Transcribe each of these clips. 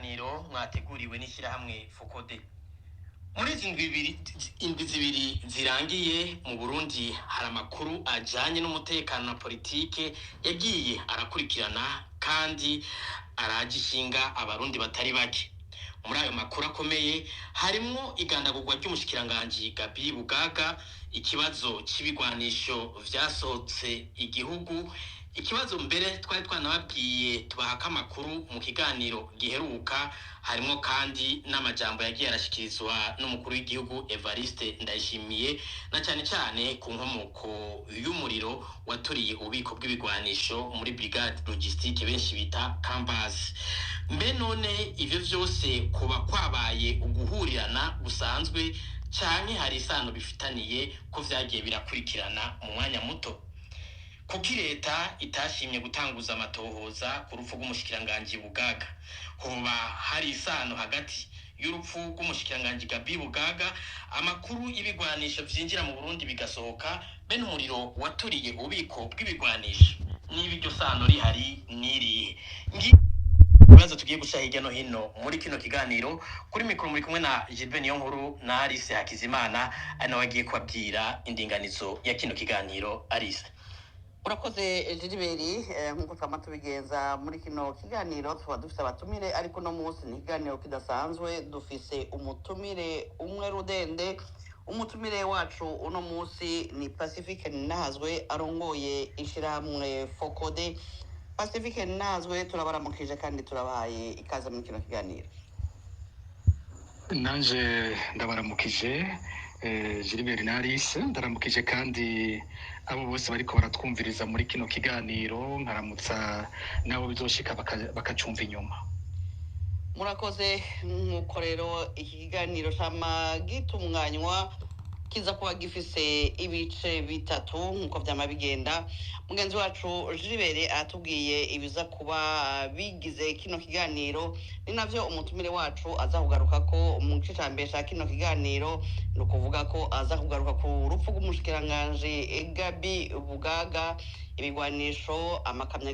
Kiganiro mwateguriwe n'ishyirahamwe FOCODE. Muri izi indwi zibiri zirangiye mu Burundi, hari amakuru ajanye n'umutekano na politike yagiye arakurikirana kandi araje ishinga Abarundi batari bake. Muri ayo makuru akomeye harimwo igandagurwa ry'umushikiranganji Gabi Bugaga, ikibazo c'ibigwanisho vyasohotse igihugu, ikibazo mbere twari twanababwiye tubahaka amakuru mu kiganiro giheruka. Harimwo kandi n'amajambo yagiye arashikirizwa n'umukuru w'igihugu Evariste Ndayishimiye, na cyane cyane ku nkomoko y'umuriro waturiye ububiko bw'ibigwanisho muri brigade logistique benshi bita Campus. Mbe none ivyo vyose kuba kwabaye uguhurirana gusanzwe, canke hari isano bifitaniye ko vyagiye birakurikirana mu mwanya muto? Kuki leta itashimye gutanguza amatohoza ku rupfu rw'umushikiranganji Bugaga? Hoba hari isano hagati y'urupfu rw'umushikiranganji Gabi Bugaga, amakuru y'ibigwanisho vyinjira mu Burundi bigasohoka, be n'umuriro waturiye ububiko bw'ibigwanisho? Niba iryo sano rihari, nirihe? Ibibazo tugiye guca hirya no hino muri kino kiganiro. Kuri mikoro muri kumwe na Gilbert Niyonkuru na Alice Hakizimana, ari nawe agiye kubabwira indinganizo ya kino kiganiro. Alice. Urakoze, Gilbert. Nk'uko twama tubigenza muri kino kiganiro, tuba dufise abatumire, ariko uno munsi ni ikiganiro kidasanzwe, dufise umutumire umwe rudende. Umutumire wacu uno munsi ni Pacifique Nahazwe, arongoye ishirahamwe FOCODE. Pacifique Nahazwe, turabaramukije kandi turabahaye ikaze muri kino kiganiro. Nanje ndabaramukije, Gilbert na Alice. Ndaramukije kandi abo bose bariko baratwumviriza muri kino kiganiro, nkaramutsa nabo bizoshika bakacumva inyuma. Murakoze. Nk'uko rero iki kiganiro cama gitunganywa, kiza kuba gifise ibice bitatu nk'uko vyama bigenda. Mugenzi wacu Gilbert aratubwiye ibiza kuba bigize kino kiganiro, ni navyo umutumire wacu aza kugaruka ko mu gice ca mbere ca kino kiganiro. Ni ukuvuga ko aza kugaruka ku rupfu rw'umushikiranganji Gabi Bugaga, ibigwanisho, amakamyo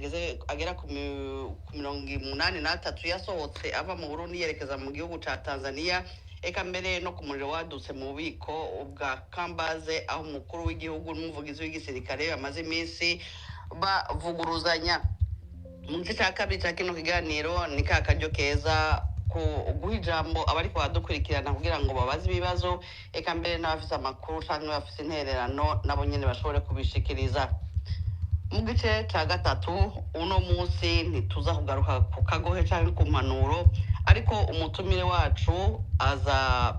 agera ku 83 yasohotse ava mu Burundi yerekeza mu gihugu ca Tanzania, eka mbere no ku muriro wadutse mu bubiko bwa Kambaze, aho umukuru w'igihugu n'umuvugizi w'igisirikare bamaze iminsi bavuguruzanya. Mu gice cya kabiri cya kino kiganiro ni ka karyo keza ku guha ijambo abariko baradukurikirana kugira ngo babaze ibibazo, eka mbere n'abafise amakuru canke bafise intererano nabo nyene bashobore kubishikiriza. Mu gice cya gatatu, uno munsi ntituza kugaruka ku kagohe canke ku mpanuro, ariko umutumire wacu aza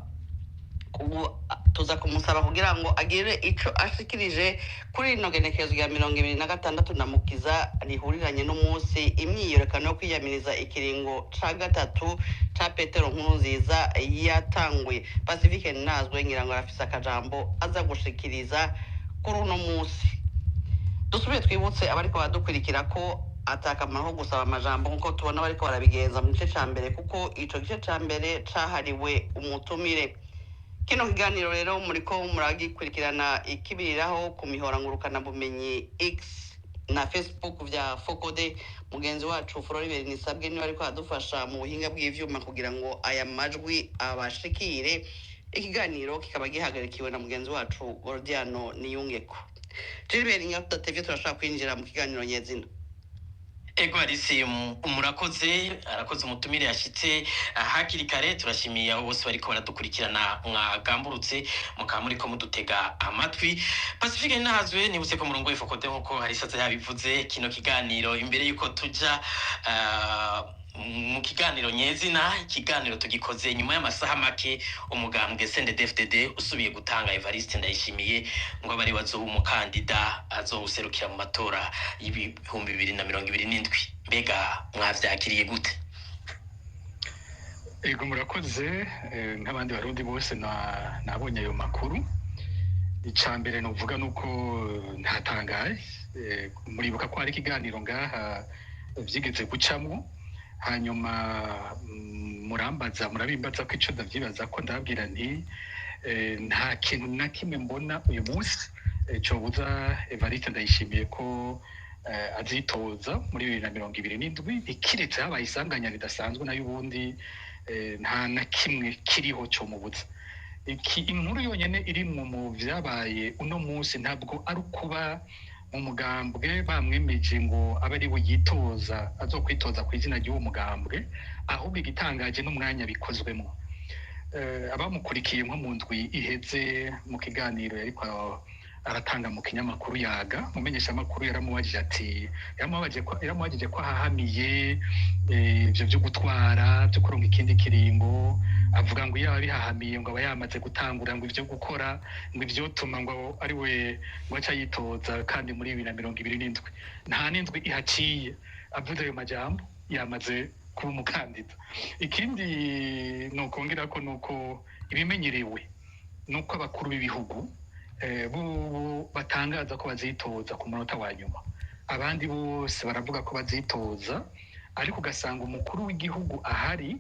tuza kumusaba kugira ngo agire ico ashikirije kuri rino genekerezo rya 26 Ndamukiza, rihuriranye n'umunsi imyiyerekano yo kwiyamiriza ikiringo ca gatatu ca Petero Nkurunziza yatanguye. Pacifique Nazwe ngira ngo arafise akajambo aza gushikiriza kuri uno munsi. Dusubire twibutse abariko baradukurikira ko atakamaro ko gusaba amajambo nkuko tubona bariko barabigenza mu gice ca mbere, kuko ico gice ca mbere cahariwe umutumire. Kino kiganiro rero muriko muragikurikirana ikibiriraho ku mihora ngurukanabumenyi X na Facebook vya FOCODE. Mugenzi wacu Floribert Nisabwe niwe ariko aradufasha mu buhinga bw'ivyuma kugira ngo aya majwi abashikire. Ikiganiro kikaba gihagarikiwe na mugenzi wacu Gordiano Niyungeko. Gilbert, nga tudatevye, turashobora kwinjira mu kiganiro nyezina. Ego Alice, murakoze. Arakoze umutumire yashitse hakiri kare. Turashimiye abo bose bariko baradukurikirana, mwagamburutse mukaba muriko mudutega amatwi. Pacifique Ntazwe, nibutse ko murongo w'IFOCODE, nkuko Alice yabivuze. Kino kiganiro, imbere yuko tuja mu kiganiro nyezina, ikiganiro tugikoze nyuma y'amasaha make umugambwe CNDD-FDD usubiye gutanga Evariste Ndayishimiye ngo abe ari we azoba umukandida azowuserukira mu matora y'2027. Mbega mwavyakiriye gute? Ego, murakoze. Nk'abandi Barundi bose nabonye ayo makuru. Ica mbere novuga nuko ntatangaye. Muribuka ko hari ikiganiro ngaha vyigeze gucamwo, hanyuma murambaza, murabimbaza ko ico ndavyibaza, ko ndababwira nti nta kintu na kimwe mbona uyu munsi cobuza Evariste Ndayishimiye ko azitoza muri 2027, ikiretse habaye isanganya ridasanzwe, nayo ubundi nta na kimwe kiriho comubuza. Iki inkuru yonyene iri mu vyabaye uno munsi ntabwo ari ukuba mu mugambwe bamwemeje ngo abe ari we yitoza, azokwitoza ku izina ry'uwo mugambwe, ahubwo igitangaje n'umwanya bikozwemo. Abamukurikiye nko mu ndwi iheze mu kiganiro yariko aratanga mu kinyamakuru Yaga, mumenyeshamakuru yaramubajije ati, yaramubajije ko ahahamiye ivyo vyo gutwara, vyo kuronka ikindi kiringo. Avuga ngo iyo abihahamiye ngo aba yamaze gutangura ngo ivyo gukora, ngo ivyotuma ngo ari we ngo aca yitoza kandi muri 2027. Nta n'indwi ihaciye avuze ayo majambo, yamaze kuba umukandida. Ikindi nokongera ko nuko ibimenyerewe nuko abakuru b'ibihugu bubu batangaza ko bazitoza ku munota wa nyuma. Abandi bose baravuga ko bazitoza, ariko ugasanga umukuru w'igihugu ahari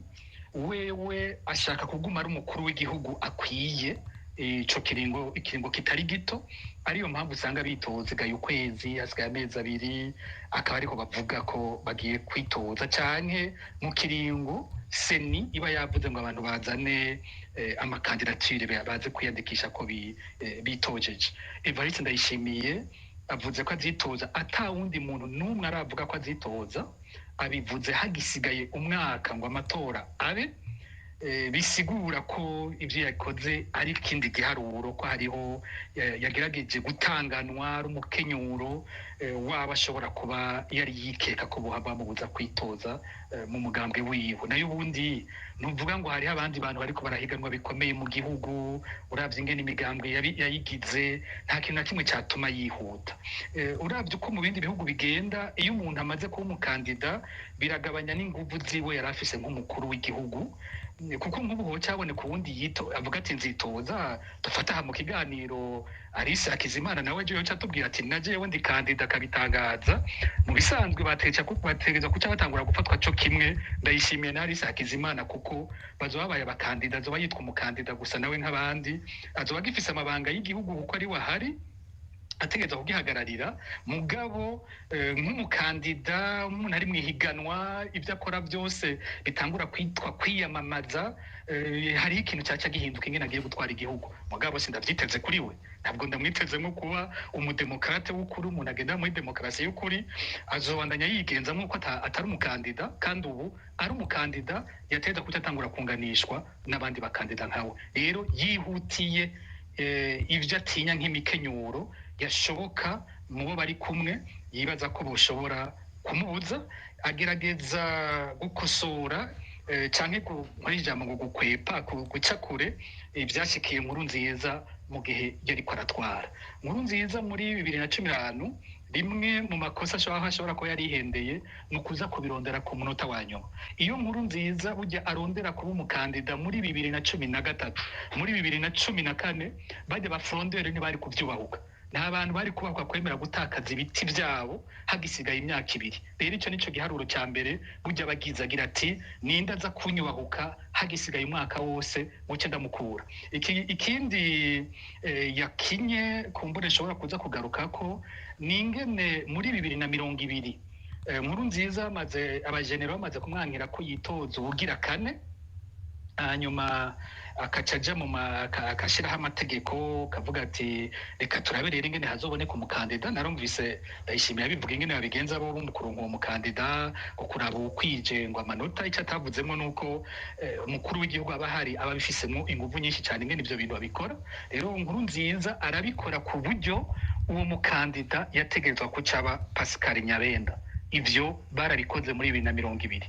wewe ashaka kuguma ari umukuru w'igihugu akwiye ico kiringo, ikiringo kitari gito. Ariyo mpamvu usanga bitoza gaye ukwezi hasigaye amezi 2, akaba ariko bavuga ko bagiye kwitoza, canke mu kiringo CENI iba yavuze ngo abantu bazane amakandidatire, baze kwiyandikisha ko bitojeje. Evariste Ndayishimiye avuze ko azitoza ata wundi muntu n'umwe aravuga ko azitoza, abivuze hagisigaye umwaka ngo amatora abe. Bisigura ko ivyo yakoze ari ikindi giharuro, ko hariho yagerageje gutanganwa, ari umukenyuro waba ashobora kuba yari yikeka ko bohava bamubuza kwitoza mu mugambwe wiwe. Nayo ubundi ntuvuga ngo hariho abandi bantu bariko barahiganwa bikomeye mu gihugu. Uravye ingene imigambwe yayigize, nta kintu na kimwe catuma yihuta. Uravye uko mu bindi bihugu bigenda, iyo umuntu amaze kuba umukandida biragabanya n'inguvu ziwe yari afise nk'umukuru w'igihugu, kuko nk'ubu hoca haboneka uwundi yito avuga ati nzitoza. Dufata aha mu kiganiro Alice Hakizimana, nawe ejo yoca atubwira ati na jewe ndi kandida, akabitangaza. Mu bisanzwe bategereza kuca batangura gufatwa co kimwe Ndayishimiye na Alice Hakizimana, kuko bazoba babaye abakandida, azoba yitwa umukandida gusa nawe nk'abandi, azoba agifise amabanga y'igihugu kuko ari we ahari ategereza kugihagararira. Mugabo nk'umukandida, umuntu ari mw'ihiganwa, ibyo akora byose bitangura kwitwa kwiyamamaza. Hariho ikintu cyaca gihinduka ingene agiye gutwara igihugu. Mugabo sindavyiteze kuri we, ntabwo ndamwiteze nko kuba umudemokrate w'ukuri, umuntu agenda muri demokarasi y'ukuri. Azobandanya yigenza nk'uko atari umukandida, kandi ubu ari umukandida yategereza kuca atangura kunganishwa n'abandi bakandida nkawe. Rero yihutiye ivyo atinya nk'imikenyuro yashoboka mu bo bari kumwe, yibaza ko boshobora kumubuza, agerageza gukosora canke muri ijambo ngo gukwepa, guca kure ivyashikiye Nkuru Nziza mu gihe yariko aratwara. Nkuru Nziza muri 2015, rimwe mu makosa ashobora kuba yarihendeye ni ukuza kubirondera ku munota wa nyuma. Iyo Nkuru Nziza burya arondera kuba umukandida muri 2013, muri 2014, bajya ba frondeurs ntibari kuvyubahuka. Nta bantu bari kubakwa kwemera gutakaza ibiti vyabo hagisigaye imyaka 2. Rero ico nico giharuro ca mbere burya bagize, agira ati ninde aza kunyubahuka hagisigaye umwaka wose muce ndamukura. Ikindi yakinye kumbure nshobora kuza kugarukako ni ingene muri 2020 Nkuru Nziza amaze, abajenero bamaze kumwankira ko yitoza ubugira kane, hanyuma akaca aja mu akashiraho amategeko, kavuga ati reka turabe rero ingene hazoboneka umukandida. Narumvise Ndayishimiye abivuga ingene babigenza bo mu kuronka uwo mukandida, ngo kuraba uwukwije ngo amanota. Ico atavuzemwo nuko umukuru w'igihugu aba ahari, aba abifisemwo inguvu nyinshi cane ingene ivyo bintu babikora. Rero Nkuru Nziza arabikora ku buryo uwo mukandida yategerezwa kuca aba Pascal Nyabenda. Ivyo barabikoze muri 2020,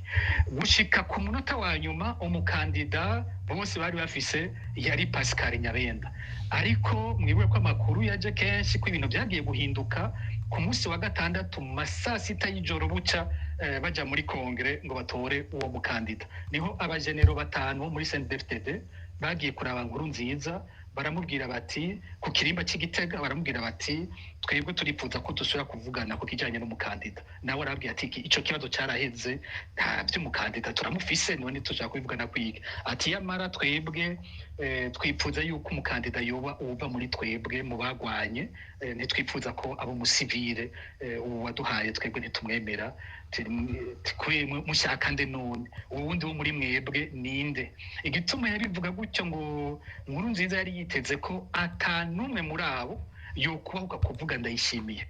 gushika ku munota wa nyuma umukandida bose bari bafise yari Pascal Nyabenda. Ariko mwibuke ko amakuru yaje kenshi ko ibintu vyagiye guhinduka ku munsi wa gatandatu mu ma saa sita y'ijoro, buca baja muri kongere ngo batore uwo mukandida. Niho abajenero batanu bo muri CNDD-FDD bagiye kuraba Nkuru Nziza. Baramubwira bati, ku kirimba cy'Igitega, baramubwira bati: "Twebwe turifuza ko dusubira kuvugana ku kijanye n'umukandida." Nawe arabwira ati: "Ico kibazo caraheze, nta vy'umukandida, turamufise, none tushaka kubivugana kwiga?" Ati: "Yamara twebwe twifuza yuko umukandida yoba uva muri twebwe mu bagwanye, ntitwifuza ko abo umusivile, ubu waduhaye twebwe ntitumwemera." Mushaka nde none? Uwundi wo muri mwebwe ninde? Igituma yabivuga gutyo, ngo Nkuru Nziza yari yiteze ko ata n'umwe muri abo yokubahuka kuvuga Ndayishimiye,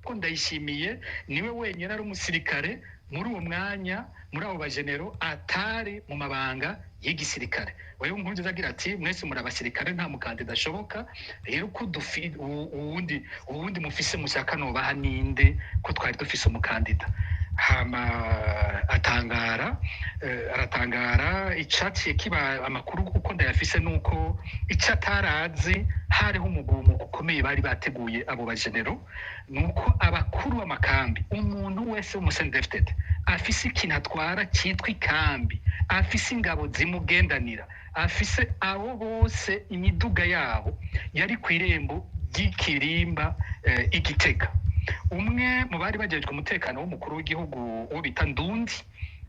ko Ndayishimiye niwe wenyine ari umusirikare muri uwo mwanya, muri abo bajenero atari mu mabanga y'igisirikare. Wewe Nkuru Nziza agira ati: "Mwese muri abasirikare, nta mukandida ashoboka rero ko uwundi mufise mushaka nobaha ninde, ko twari dufise umukandida?" Hama atangara, aratangara. Icaciye kiba, amakuru uko ndayafise, nuko ico atarazi, hariho umugumuko ukomeye bari bateguye abo bajenero, nuko abakuru b'amakambi, umuntu wese w'umu CNDD-FDD afise ikintu atwara citwa ikambi, afise ingabo zimugendanira, afise abo bose, imiduga yabo yari ku irembo ry'ikirimba igitega. Umwe mu bari bajejwe umutekano w'umukuru w'igihugu, uwo bita Ndundi,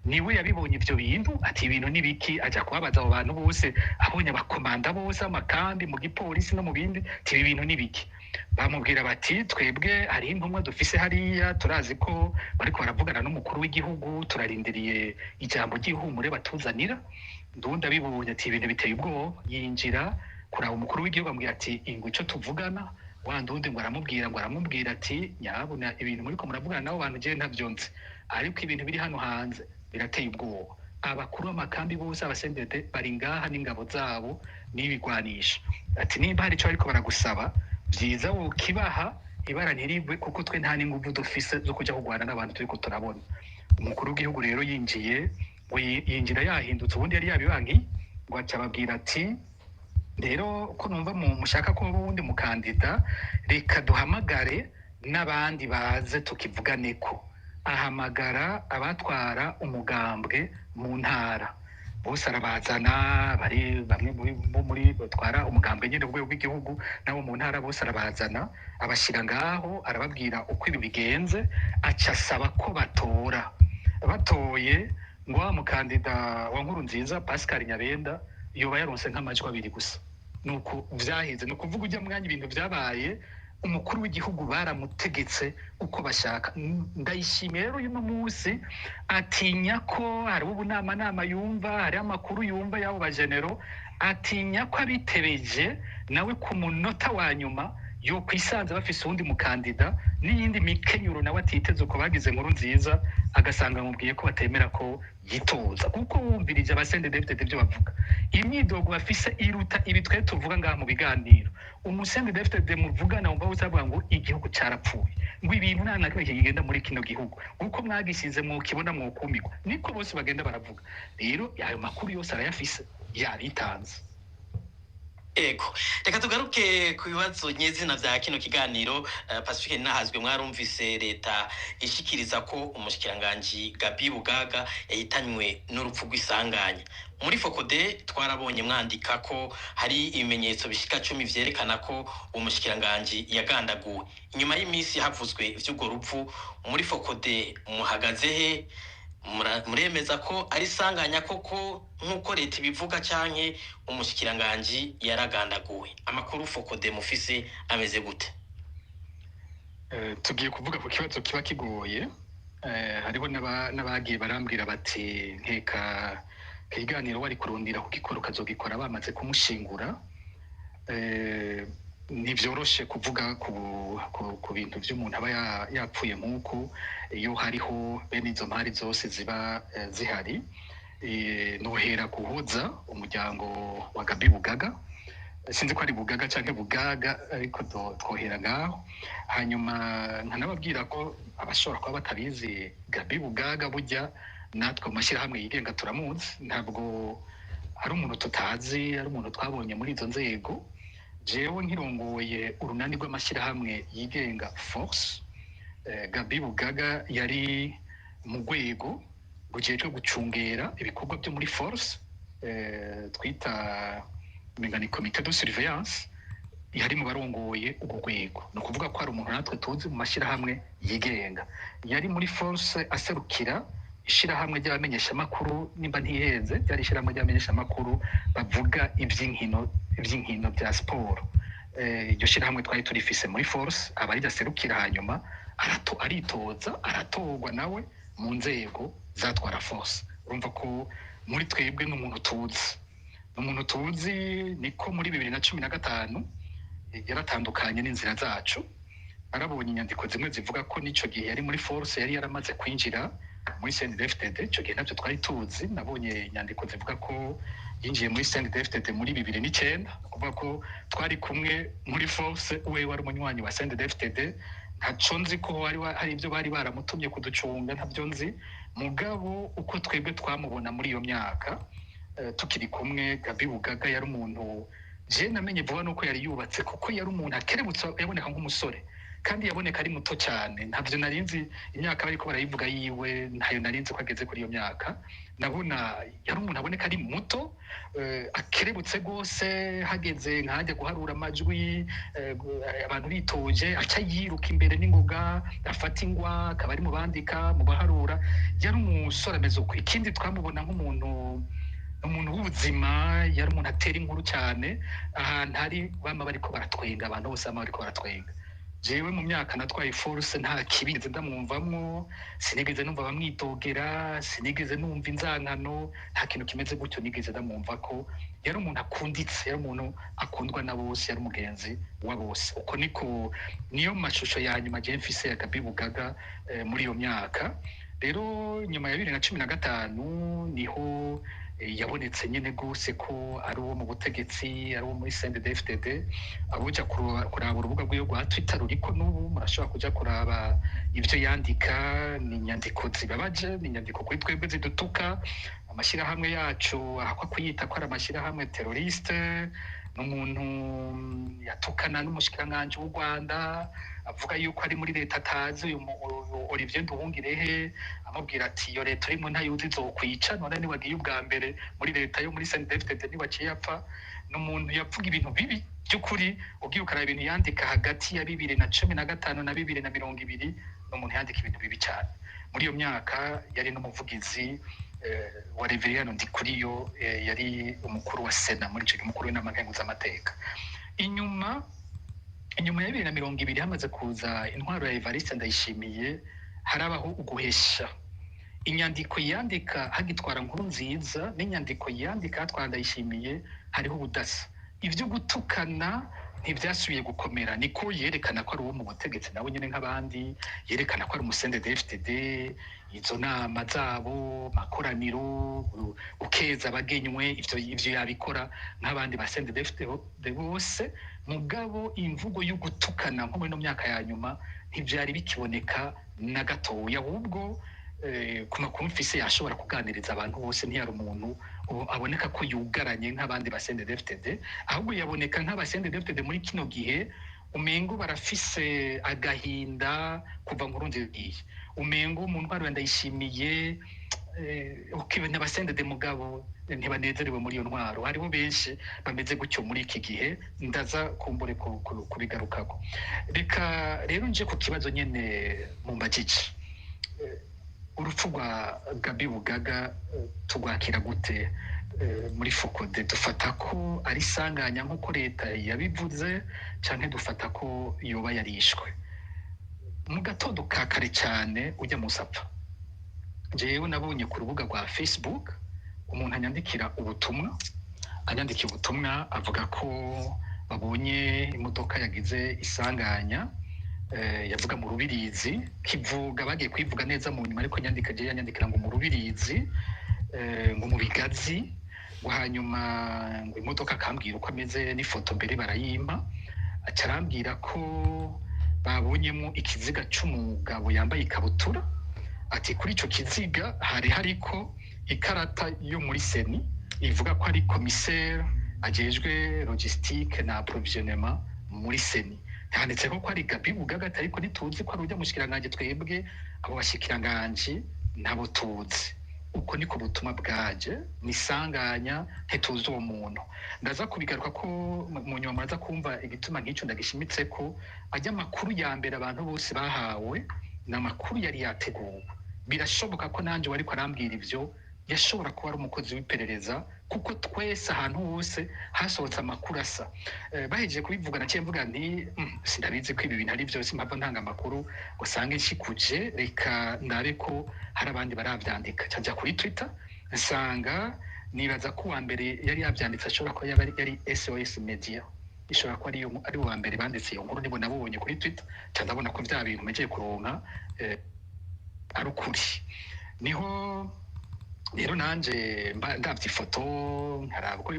niwe yabibonye ivyo bintu, ati: "Ibintu nibiki?" Aja kubabaza abo bantu bose, abonye abakomanda bose amakambi mu gipolisi no mu bindi, ati: "Ibi bintu nibiki?" Bamubwira bati: "Twebwe hariho intumwa dufise hariya, turazi ko bariko baravugana n'umukuru w'igihugu, turarindiriye ijambo ry'ihumure batuzanira." Ndundi abibonye ati: "Ibintu biteye ubwoba." Yinjira kuraba umukuru w'igihugu, amubwira ati: "Ingwe ico tuvugana." Wa Ndundi ngo aramubwira ati: "Nyabuna, ibintu muriko muravugana nabo bantu jewe ntavyo nzi, ariko ibintu biri hano hanze birateye ubwoba. Abakuru b'amakambi bose aba CNDD bari ngaha n'ingabo zabo n'ibigwanisho." Ati: "Nimba hari ico bariko baragusaba, vyiza wokibaha, ibara ntirigwe, kuko twe nta n'inguvu dufise zo kuja kurwana n'abantu turiko turabona." Umukuru w'igihugu rero yinjiye, ngo yinjira yahindutse, ubundi yari yabibankiye, ngo aca ababwira ati: "Rero ko numva mushaka ko uwundi mukandida, reka duhamagare n'abandi baze tukivuganeko." Ahamagara abatwara umugambwe mu ntara bose, arabazana, bari bamwe bo muri batwara umugambwe nyine ku rwego rw'igihugu n'abo mu ntara bose, arabazana, abashyira ngaho, arababwira uko ibi bigenze, aca asaba ko batora. Batoye, ngo wa mukandida wa Nkuru Nziza, Pascal Nyabenda, yoba yaronse nk'amajwi 2 gusa. Nuko vyaheze. Ni ukuvuga ujya mwanya ibintu vyabaye, umukuru w'igihugu baramutegetse uko bashaka. Ndayishimiye rero uyu munsi atinya ko hariho ubunamanama yumva, hariho amakuru yumva y'abo bajenero, atinya ko abitebeje nawe ku munota wa nyuma yo kwisanza bafise uwundi mukandida n'iyindi mikenyuro nawe atiteze uko bagize Inkuru Nziza, agasanga bamubwiye ko batemera ko yitoza. Kuko wumvirije aba CNDD-FDD ibyo bavuga, imyidogo bafise iruta ibi twe tuvuga ngaha mu biganiro. Umu CNDD-FDD muvugana wumva wese avuga ngo igihugu carapfuye, ngo ibintu nta na kimwe kigenda muri kino gihugu, uko mwagishize mwokibona mwokumirwa. Niko bose bagenda baravuga. Rero ayo makuru yose arayafise, yabitanze. Ego, reka tugaruke ku bibazo nyezina vya kino kiganiro. Pacifique Nahazwe, mwarumvise leta ishikiriza ko umushikiranganji Gabi Bugaga yahitanywe n'urupfu rw'isanganya. Muri FOCODE twarabonye mwandika ko hari ibimenyetso bishika 10 vyerekana ko uwo mushikiranganji yagandaguwe. Inyuma y'iminsi havuzwe ivy'urwo rupfu, muri FOCODE muhagaze he? Muremeza ko ari isanganya koko nk'uko leta ibivuga, canke umushikiranganji yaragandaguwe? Amakuru FOCODE mufise ameze gute? Tugiye kuvuga ku kibazo kiba kigoye. Hariho n'abagiye barambwira bati: "Nkeka ikiganiro wari kurundira kugikora ukazogikora bamaze kumushingura." Ntivyoroshe kuvuga ku bintu vy'umuntu aba yapfuye nk'uko, iyo hariho bene izo mpari zose ziba zihari. Nohera guhoza umuryango wa Gabi Bugaga, sinzi ko ari Bugaga canke Bugaga, ariko twohera ngaho. Hanyuma nkanababwira ko abashobora kuba batabizi, Gabi Bugaga burya natwe mu mashyirahamwe yigenga turamuzi, ntabwo ari umuntu tutazi, ari umuntu twabonye muri izo nzego. Jewe nkirongoye urunani rw'amashyirahamwe yigenga Force, Gabi Bugaga yari mu rwego rujejwe gucungera ibikorwa byo muri Force, twita Umenga ni comité de surveillance, yari mu barongoye urwo rwego. Ni ukuvuga ko hari umuntu natwe tuzi mu mashyirahamwe yigenga, yari muri force aserukira ishirahamwe ry'abamenyeshamakuru, nimba ntihenze ryari ishirahamwe ry'abamenyeshamakuru bavuga iby'inkino bya siporo. Iryo shirahamwe twari turifise muri force, aba ridaserukira, hanyuma aritoza, aratorwa nawe mu nzego zatwara force. Urumva ko muri twebwe n'umuntu tuzi, ni umuntu tuzi. Niko muri 2015 yaratandukanye n'inzira zacu. Arabonye inyandiko zimwe zivuga ko n'ico gihe yari muri force yari yaramaze kwinjira muri CNDD-FDD. Ico gihe ntabyo twari tuzi. Nabonye inyandiko zivuga ko yinjiye muri CNDD-FDD muri 2009. Ni ukuvuga ko twari kumwe muri force, we wari umunywanyi wa CNDD-FDD. Ntaco nzi ko hari ibyo bari baramutumye kuducunga, ntabyo nzi. Mugabo uko twebwe twamubona muri iyo myaka, tukiri kumwe, Gabi Bugaga yari umuntu je namenye vuba nuko yari yubatse, kuko yari umuntu akerebutse, yaboneka nk'umusore kandi yaboneka ari muto cyane. Ntabyo narinzi imyaka bariko barayivuga yiwe, ntayo narinzi ko ageze kuri iyo myaka. Nabona yari umuntu aboneka ari muto, akerebutse rwose. Hageze nkajya guharura amajwi, abantu bitoje, aca yiruka imbere n'ingoga, afata ingwa, akaba ari mu bandika, mu baharura. Yari umusore ameze uko. Ikindi, twamubona nk'umuntu, umuntu w'ubuzima. Yari umuntu atera inkuru cyane. Ahantu hari bama bariko baratwenga, abantu bose bama bariko baratwenga. Jewe mu myaka natwaye force nta kibi nigeze ndamwumvamwo, sinigeze numva bamwidogera, sinigeze numva inzankano, nta kintu kimeze gutyo nigeze ndamwumva ko. Yari umuntu akunditse, yari umuntu akundwa na bose, yari umugenzi wa bose. Uko niko niyo mashusho ya nyuma je mfise ya Gabi Bugaga muri iyo myaka. Rero nyuma ya 2015 niho yabonetse nyine gose ko ari uwo mu butegetsi, ari uwo muri CNDD-FDD. Abuja kuraba urubuga rwiwe rwa Twitter ruriko n'ubu, murashobora kuja kuraba ivyo yandika. Ni inyandiko zibabaje, ni inyandiko kuri twebwe zidutuka, amashyirahamwe yacu ahakwa kuyita ko ari amashyirahamwe terroriste. N'umuntu yatukana n'umushikiranganji w'u Rwanda, avuga yuko ari muri leta atazi, uyu Olivier Nduhungirehe, amubwira ati: "Iyo leta urimo ntayuzi, izokwica. None niwagiye ubwa mbere muri leta yo muri CNDD-FDD, ntiwaciye apfa?" Ni umuntu yavuga ibintu bibi by'ukuri. Ugiye ukaraba ibintu yandika hagati ya 2015 na 2020, ni umuntu yandika ibintu bibi cyane. Muri iyo myaka yari n'umuvugizi wa Reveriyano Ndikuriyo, yari umukuru wa Sena muri ico gihe, umukuru w'inama nkenguzamateka. Inyuma ya 2020, hamaze kuza intwaro ya Evariste Ndayishimiye, harabaho uguhesha. Inyandiko yandika hagitwara nkuru nziza n'inyandiko yandika hatwara Ndayishimiye hariho ubudasa. Ibyo gutukana ntibyasubiye gukomera. Niko yerekana ko ari uwo mu butegetsi nawe nyine nk'abandi, yerekana ko ari umu CNDD-FDD. Izo nama zabo, makoraniro, gukeza abagenywe, ivyo yabikora nk'abandi ba CNDD-FDD bose. Mugabo imvugo yo gutukana nko muri ino myaka ya nyuma ntivyari bikiboneka na gatoya. Ahubwo ku makuru mfise yashobora kuganiriza abantu bose. Ntiyari umuntu ubu aboneka ko yugaranye nk'abandi ba CNDD-FDD, ahubwo yaboneka nk'aba CNDD-FDD muri kino gihe umengo barafise agahinda kuva Nkurunziza, umengo mu ntwaro ya Ndayishimiye, ukibona aba CNDD mugabo ntibanezerewe muri iyo ntwaro. Hariho benshi bameze gutyo muri iki gihe, ndaza kumbure kubigarukako. Reka rero nje ku kibazo nyene mumbajije. Urupfu rwa Gabi Bugaga turwakira gute muri FOCODE? Dufata ko ari isanganya nk'uko leta yabivuze, canke dufata ko yoba yarishwe? Mu gatondo ka kare cyane ujya musapfa, jewe nabonye ku rubuga rwa Facebook umuntu anyandikira ubutumwa, anyandikira ubutumwa avuga ko babonye imodoka yagize isanganya, yavuga mu Rubirizi kivuga, bagiye kwivuga neza mu nyuma, ariko nyandika je yanyandikira ngo mu Rubirizi, ngo mu Bigazi, ngo hanyuma ngo imodoka, akambwira uko ameze n'ifoto mbere barayimpa. Aca arambwira ko babonyemo ikiziga c'umugabo yambaye ikabutura, ati kuri ico kiziga hari hariko ikarata yo muri CENI ivuga ko ari commissaire ajejwe logistique na approvisionnement muri CENI, handitseko ko ari Gabi Bugaga, ariko ntituzi ko ari urya mushikiranganji. Twebwe abo bashikiranganji ntabo tuzi. Uko niko ubutumwa bwaje, nisanganya, ntituzi uwo muntu. Ndaza kubigaruka ko mu nyuma muraza kumva igituma nk'icyo ndagishimitse ko ajya amakuru ya mbere abantu bose bahawe ni amakuru yari yateguwe. Birashoboka ko nanjye wari arambwira ibyo yashobora kuba ari umukozi w'iperereza, kuko twese ahantu hose hasohotse amakuru asa. Bahejeje kubivuga naciye mvuga nti sinabizi ko ibi bintu ari byose, mpava ntanga amakuru usange nshikuje, reka ndabe ko hari abandi barabyandika. Njya kuri Twitter nsanga, nibaza ko uwa mbere yari yabyanditse ashobora kuba yaba yari SOS Media, ishobora kuba ari uwa mbere banditse iyo nkuru. Nibo nabonye kuri Twitter, nca ndabona ko bya bintu mpejeje kuronka ari ukuri. Niho rero nanje ndavye ifoto, nkaraba uko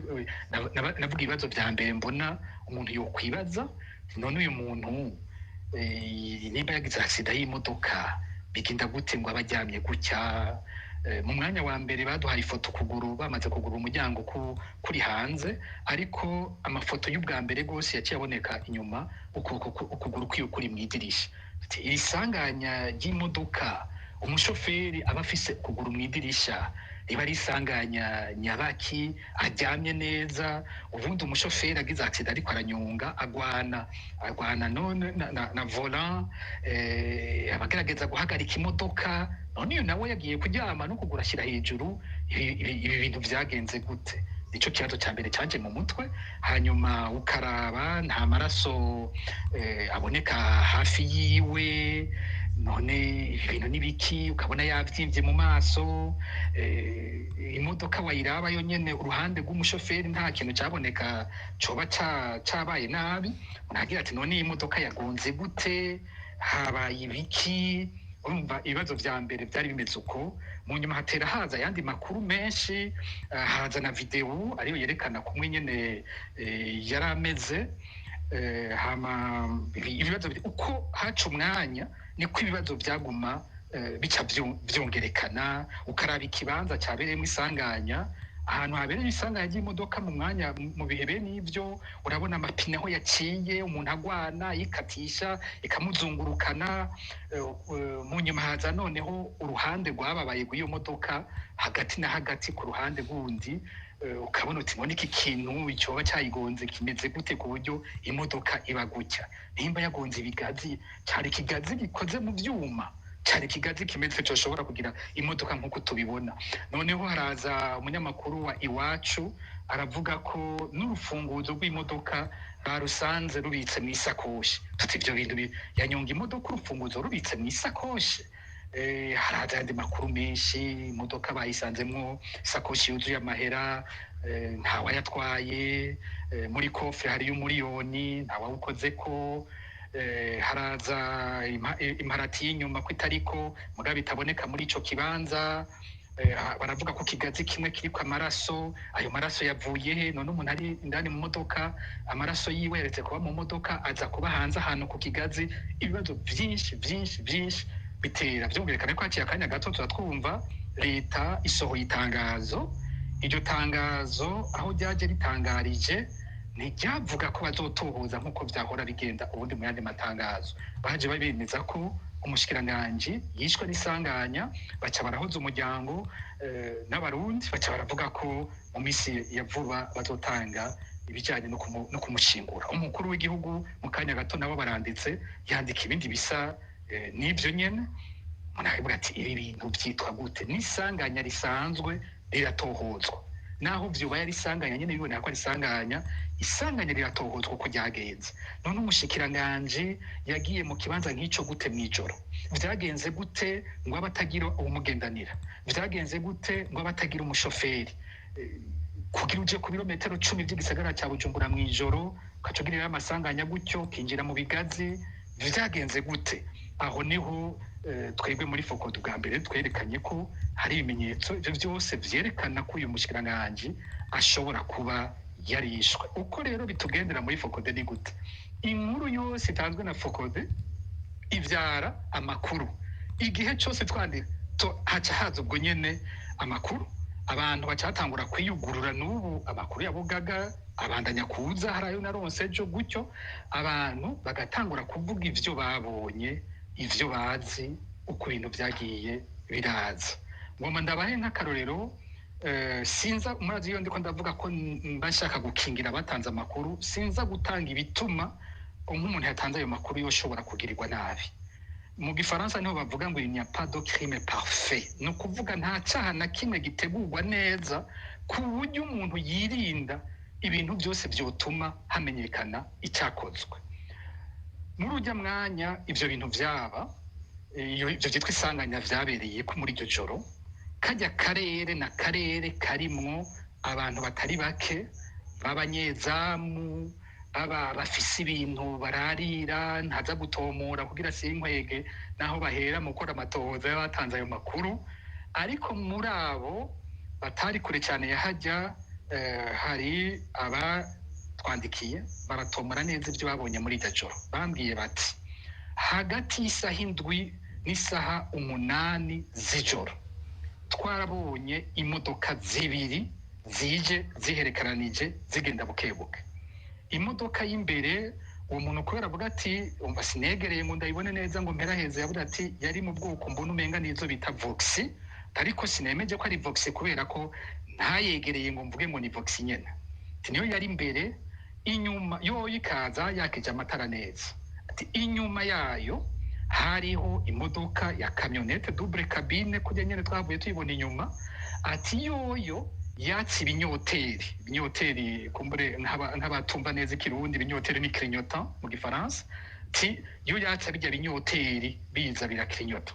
navuga ibibazo vya mbere mbona umuntu yokwibaza: none uyu muntu nimba yagize accident y'imodoka, bigenda gute ngo aba aryamye gutya? Mu mwanya wa mbere baduhaye ifoto ukuguru bamaze kugura umuryango kuri hanze, ariko amafoto y'ubwa mbere rwose yaciye aboneka inyuma, ukuboko ukuguru kwiwe kuri mu idirisha. Ati, iri sanganya ry'imodoka umushoferi aba afise ukuguru mu idirisha riba ari isanganya nyabaki? Aryamye neza. Ubundi umushoferi agize accident ariko aranyonga, agwana none na volant, abagerageza guhagarika imodoka. None uyu nawe yagiye kuryama no kugura ashyira hejuru. Ibi bintu vyagenze gute? Nico kibazo cya mbere canje mu mutwe. Hanyuma ukaraba nta maraso aboneka hafi yiwe. None ibi bintu ni biki? Ukabona yavyimvye mu maso. Imodoka wayiraba yo nyene, uruhande rw'umushoferi nta kintu caboneka coba cabaye nabi. Unagira ati none iyi modoka yagonze gute? Habaye ibiki? Urumva ibibazo vya mbere vyari bimeze uko. Mu nyuma hatera haza ayandi makuru menshi, haza na video ariyo yerekana kumwe nyene yari ameze. Hama ibibazo uko haca umwanya niko ibibazo byaguma bica vyongerekana. Ukaraba ikibanza cyabereyemo isanganya, ahantu habereye isanganya ry'imodoka mu mwanya mu bihe bene ivyo, urabona amapine aho yaciye, umuntu agwana yikatisha ikamuzungurukana. Mu nyuma haza noneho uruhande rwababaye rw'iyo modoka hagati na hagati ku ruhande rw'undi, ukabona uti none iki kintu icoba cyayigonze kimeze gute ku buryo imodoka iba gutya? Nimba yagonze ibigazi, cari ikigazi gikoze mu vyuma, cari ikigazi kimeze coshobora kugira imodoka nk'uko tubibona? Noneho haraza umunyamakuru wa Iwacu aravuga ko n'urufunguzo rw'imodoka barusanze rubitse mu isakoshi. Tuti ivyo bintu yanyonga imodoka urufunguzo rubitse mu isakoshi? Haraza ayandi makuru menshi, imodoka bayisanzemwo isakoshi yuzuye amahera, ntawayatwaye, muri coffre hariyo 1 miliyoni, ntawawukozeko. Haraza imparati y'inyuma ko itariko, mugabo itaboneka muri ico kibanza. Baravuga ko ikigazi kimwe kiriko amaraso. Ayo maraso yavuye he? None umuntu ari indani mu modoka, amaraso yiwe yaretse kuba mu modoka aza kuba hanze ahantu ku kigazi? Ibibazo vyinshi vyinshi vyinshi bitera vyumvikana ko haciye akanya gato tuba twumva leta isohoye itangazo. Iryo tangazo aho ryaje ritangarije, ntiryavuga ko bazotohoza nk'uko vyahora bigenda ubundi mu yandi matangazo. Baje babemeza ko umushikiranganji yishwe n'isanganya, baca barahoza umuryango n'abarundi, baca baravuga ko mu misi ya vuba bazotanga ibijyanye no kumushingura. Umukuru w'igihugu mu kanya gato nabo baranditse, yandika ibindi bisa n'ibyo nyene. Umuntu akavuga ati ibi bintu byitwa gute? N'isanganya risanzwe riratohozwa, naho vyoba yari isanganya nyene biboneka ko ari isanganya, isanganya riratohozwa uko ryagenze. None umushikiranganji yagiye mu kibanza nk'ico gute mw'ijoro? Vyagenze gute ngo abe atagira uwumugendanira? Vyagenze gute ngo abe atagira umushoferi? Kugira uje ku birometero 10 vy'igisagara ca Bujumbura mw'ijoro, ukaca ugirirayo amasanganya gutyo, ukinjira mu bigazi, vyagenze gute? Aho niho twebwe muri FOCODE bwa mbere twerekanye ko hari ibimenyetso ivyo vyose vyerekana ko uyu mushikiranganji ashobora kuba yarishwe. Uko rero bitugendera muri FOCODE ni gute? Inkuru yose itanzwe na FOCODE ivyara amakuru. Igihe cyose twandika haca haza ubwo nyene amakuru, abantu baca batangura kwiyugurura. N'ubu amakuru ya Bugaga abandanya kuza, hari ayo naronse ejo gutyo, abantu bagatangura kuvuga ivyo babonye, ivyo bazi, uko ibintu vyagiye biraza. Ngomba ndabahe nk'akarorero. Sinza, murazi iyo ndiko ndavuga ko mba nshaka gukingira abatanze amakuru, sinza gutanga ibituma nk'umuntu yatanze ayo makuru yoshobora kugirirwa nabi. Mu gifaransa niho bavuga ngo "Il n'y a pas de crime parfait", ni ukuvuga nta cyaha na kimwe gitegurwa neza ku buryo umuntu yirinda ibintu byose byotuma hamenyekana icyakozwe. Muri ujya mwanya ivyo bintu vyaba, iyo ivyo vyitwa isanganya vyabereye ko muri iryo joro, kajya karere na karere karimwo abantu batari bake b'abanyezamu, baba bafise ibintu bararira, ntaza gutomora kugira sinkwege naho bahera mu gukora amatohoza y'abatanze ayo makuru. Ariko muri abo batari kure cyane yahajya, hari abatwandikiye baratomora neza ibyo babonye muri iryo joro. Bambwiye bati hagati y'isaha 7 n'isaha 8 z'ijoro twarabonye imodoka zibiri zije ziherekeranije zigenda bukebuke. Imodoka y'imbere, uwo muntu kubera avuga ati umva sinegereye ngo ndayibone neza ngo mperaheze, yavuga ati yari mu bwoko mbona umenga nizo bita Voxy, ariko sinemeje ko ari Voxy kubera ko ntayegereye ngo mvuge ngo ni Voxy nyene. Ati niyo yari imbere, inyuma yoyo ikaza yakije amatara neza. Ati inyuma yayo hariho imodoka ya camionnette double cabine, kurya nyene twavuye tuyibona inyuma. Ati yoyo yatse ibinyoteri. Ibinyoteri, kumbure nk'abatumva neza ikirundi, ibinyoteri ni clignotant mu gifaransa. Ti yo yatse bijya binyoteri biza biraklignota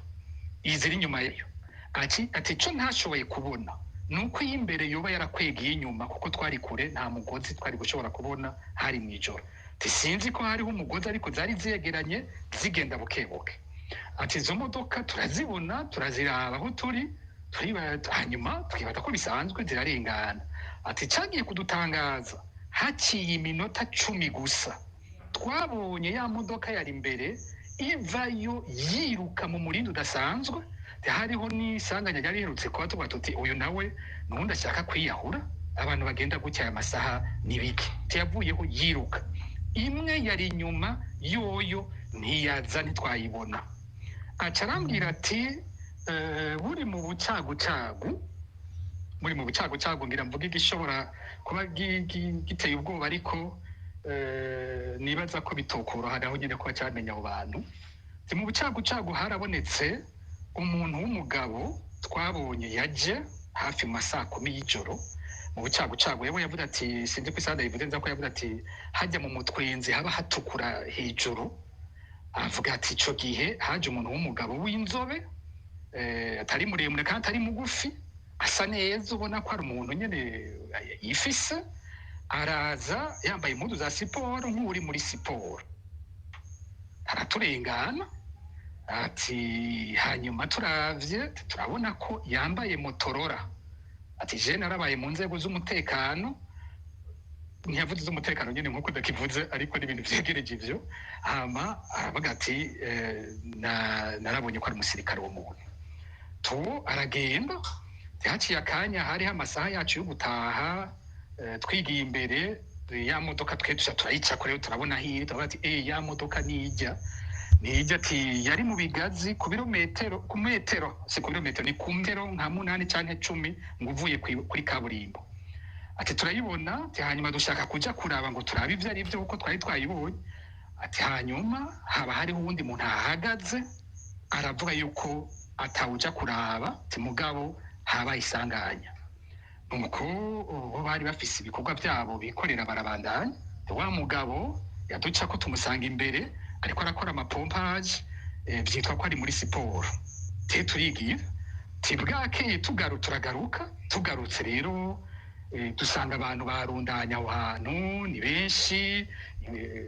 iziri inyuma yayo. Ati ico ntashoboye kubona nuko iy'imbere yoba yarakwegeye inyuma, kuko twari kure, nta mugozi twari gushobora kubona, hari mw'ijoro. Ati sinzi ko hariho umugozi, ariko zari zegeranye zigenda bukebuke. Ati izo modoka turazibona, turaziraba aho turi, hanyuma twibaza ko bisanzwe, zirarengana. Ati cagiye kudutangaza, haciye iminota 10 gusa twabonye ya modoka yari imbere ivayo yiruka mu murindi udasanzwe. Hariho n'isanganya ryari riherutse kuba, tuvuga tuti uyu nawe nubundi ashaka kwiyahura, abantu bagenda gutya aya masaha ni bike. Yavuyeho yiruka, imwe yari inyuma yoyo ntiyaza, ntitwayibona. Aca arambwira ati buri mu bucagucagu, muri mu bucagucagu, ngira mvuge igishobora kuba giteye ubwoba, ariko nibaza ko bitokoroha naho nyine kuba cyamenya abo bantu. Ati mu bucagucagu harabonetse umuntu w'umugabo twabonye yaje hafi mu masaa 10 y'ijoro mu bucagucagu. Yabo yavuze ati sinzi ko isaha ndayivuze nza ko yavuze ati hajya mu mutwenzi haba hatukura hejuru. Avuga ati ico gihe haje umuntu w'umugabo w'inzobe, atari muremure kandi atari mugufi, asa neza, ubona ko ari umuntu nyene yifise. Araza yambaye impuzu za siporo nk'uri muri siporo, araturengana. Ati hanyuma turavye turabona ko yambaye Motorola. Ati je narabaye mu nzego z'umutekano, ntiyavuze iz'umutekano nyene nkuko ndakivuze, ariko n'ibintu vyegereje ivyo. Hama aravuga ati narabonye ko ari umusirikare uwo muntu. Tu aragenda. Haciye akanya, hariho amasaha yacu yo gutaha, twigiye imbere ya modoka, twe tuca turayicako rero, turabona aho iri, turavuga ati ya modoka nijya nijya. Ati yari mu bigazi ku birometero, ku metero, si ku birometero, ni ku metero nka 8 canke 10 ngo uvuye kuri kaburimbo. Ati turayibona. Ati hanyuma dushaka kuja kuraba ngo turabe ivyo ari vyo kuko twari twayibonye. Ati hanyuma haba hariho uwundi muntu ahahagaze, aravuga yuko atawuja kuraba, ati mugabo haba isanganya. Nuko bo bari bafise ibikorwa byabo bikorera, barabandanya. Wa mugabo yaduca ko tumusanga imbere ariko arakora amapompage, vyitwa ko ari muri siporo. Te turigira ti bwakeye turagaruka. Tugarutse rero, dusanga abantu barundanya aho hantu ni benshi.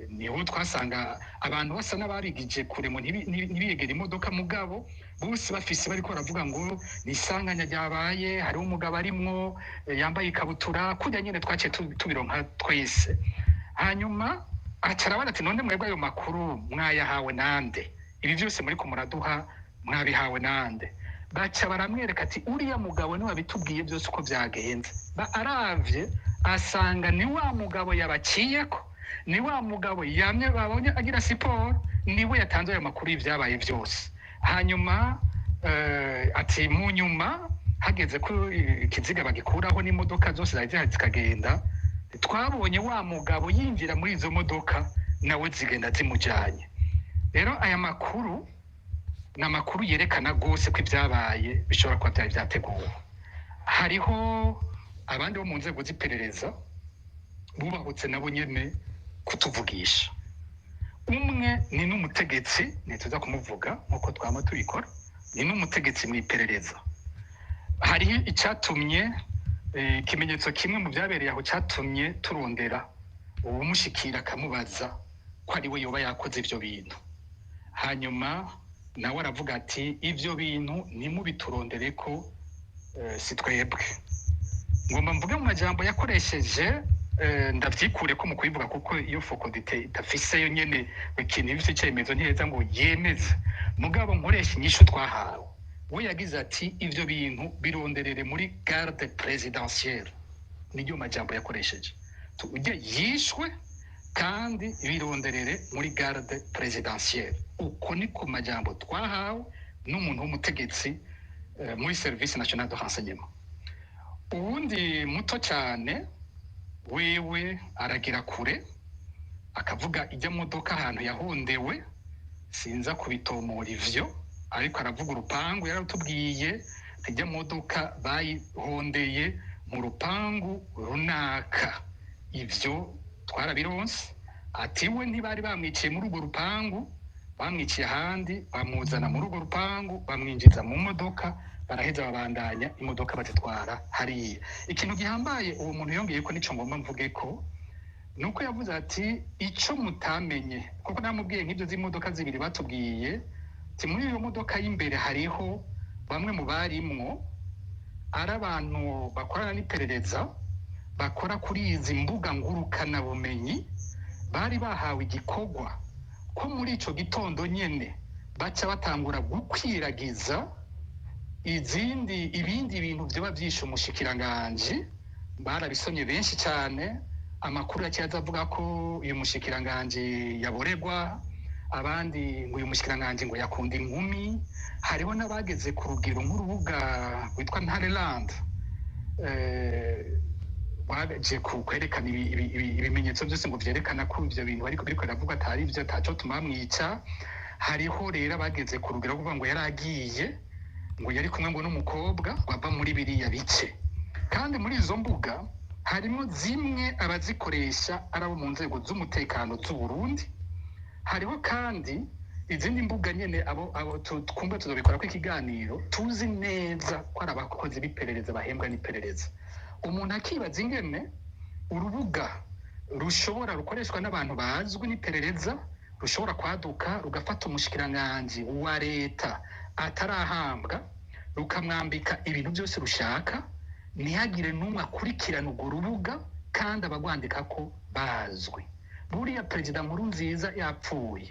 Niho twasanga abantu basa n'abarigije kure ngo ntibiyegere imodoka, mugabo bose bafise bariko baravuga ngo ni isanganya ryabaye, hariho umugabo arimwo, yambaye ikabutura kurya nyene twaciye tubironka twese. Hanyuma aca arabaza ati none mwebwe ayo makuru mwayahawe nande? Ibi byose muriko muraduha mwabihawe nande? Baca baramwereka ati uriya mugabo niwe wabitubwiye byose uko byagenze. Ba aravye asanga ni wa mugabo yabaciyeko, ni wa mugabo yamye babonye agira siporo, niwe yatanze ayo makuru y'ivyabaye byose. Hanyuma ati mu nyuma Hageze ko ikiziga bagikuraho n'imodoka zose zari zihari zikagenda, twabonye wa mugabo yinjira muri izo modoka, nawe zigenda zimujanye. Rero aya makuru ni amakuru yerekana rwose ko ibyabaye bishobora kuba byari byateguwe. Hariho abandi bo mu nzego z'iperereza bubahutse nabo nyene kutuvugisha. Umwe ni n'umutegetsi, ntituza kumuvuga nk'uko twama tubikora, ni n'umutegetsi mu iperereza. Hariho icyatumye ikimenyetso kimwe mu byabereye aho cyatumye turondera uwumushikira akamubaza ko ari we yoba yakoze ibyo bintu. Hanyuma nawe aravuga ati: "Ibyo bintu ntimubiturondere ko si twebwe." Ngomba mvuge mu majambo yakoresheje, ndavyikure ko mu kubivuga, kuko iyo FOCODE idafise yo nyene ikintu ifise icemezo, ntiheza ngo yemeze. Mugabo nkoresha inyishu twahawe, we yagize ati: "Ivyo bintu bironderere muri garde présidentielle." Niryo majambo yakoresheje. Ujya yishwe kandi bironderere muri garde présidentielle. Uko ni ku majambo twahawe n'umuntu w'umutegetsi muri Service national de renseignement. Uwundi muto cyane wewe aragira kure, akavuga ijya modoka ahantu yahondewe. Sinza kubitomora ivyo, ariko aravuga urupangu. Yaratubwiye ijya modoka bayihondeye mu rupangu runaka. Ivyo twarabironse. Ati we ntibari bamwiciye muri urwo rupangu, bamwiciye ahandi, bamuzana muri urwo rupangu, bamwinjiza mu modoka, baraheza babandanya imodoka bazitwara hariya. Ikintu gihambaye uwo muntu yongeye ko, nico ngomba mvuge ko, nuko yavuze ati: "Ico mutamenye", kuko namubwiye nk'ibyo z'imodoka zibiri batubwiye, ati muri iyo modoka y'imbere hariho bamwe mu barimwo ari abantu bakorana n'iperereza, bakora kuri izi mbuga ngurukanabumenyi, bari bahawe igikorwa ko muri ico gitondo nyene baca batangura gukwiragiza izindi ibindi bintu vyoba vyishe umushikiranganji. Barabisomye benshi cyane, amakuru yaciye aza avuga ko uyu mushikiranganji yaboregwa, abandi ngo uyu mushikiranganji ngo yakunda inkumi. Hariho n'abageze ku rugero nk'urubuga rwitwa Ntareland baje kwerekana ibimenyetso byose ngo vyerekana ko ivyo bintu ariko biriko biravuga atari ivyo, ataco tumamwica. Hariho rero abageze ku rugero rwo kuvuga ngo yari agiye, ngo yari kumwe ngo n'umukobwa bava muri biriya bice. Kandi muri izo mbuga harimo zimwe abazikoresha ari abo mu nzego z'umutekano z'u Burundi. Hariho kandi izindi mbuga nyene abo twumva tuzobikora ko ikiganiro, tuzi neza ko ari abakozi b'iperereza bahembwa n'iperereza. Umuntu akibaza ingene urubuga rushobora rukoreshwa n'abantu bazwi n'iperereza rushobora kwaduka rugafata umushikiranganji wa leta atarahambwa, rukamwambika ibintu byose rushaka, ntihagire n'umwe akurikirana urwo rubuga kandi abagwandika ko bazwi. Buriya Perezida Nkurunziza yapfuye,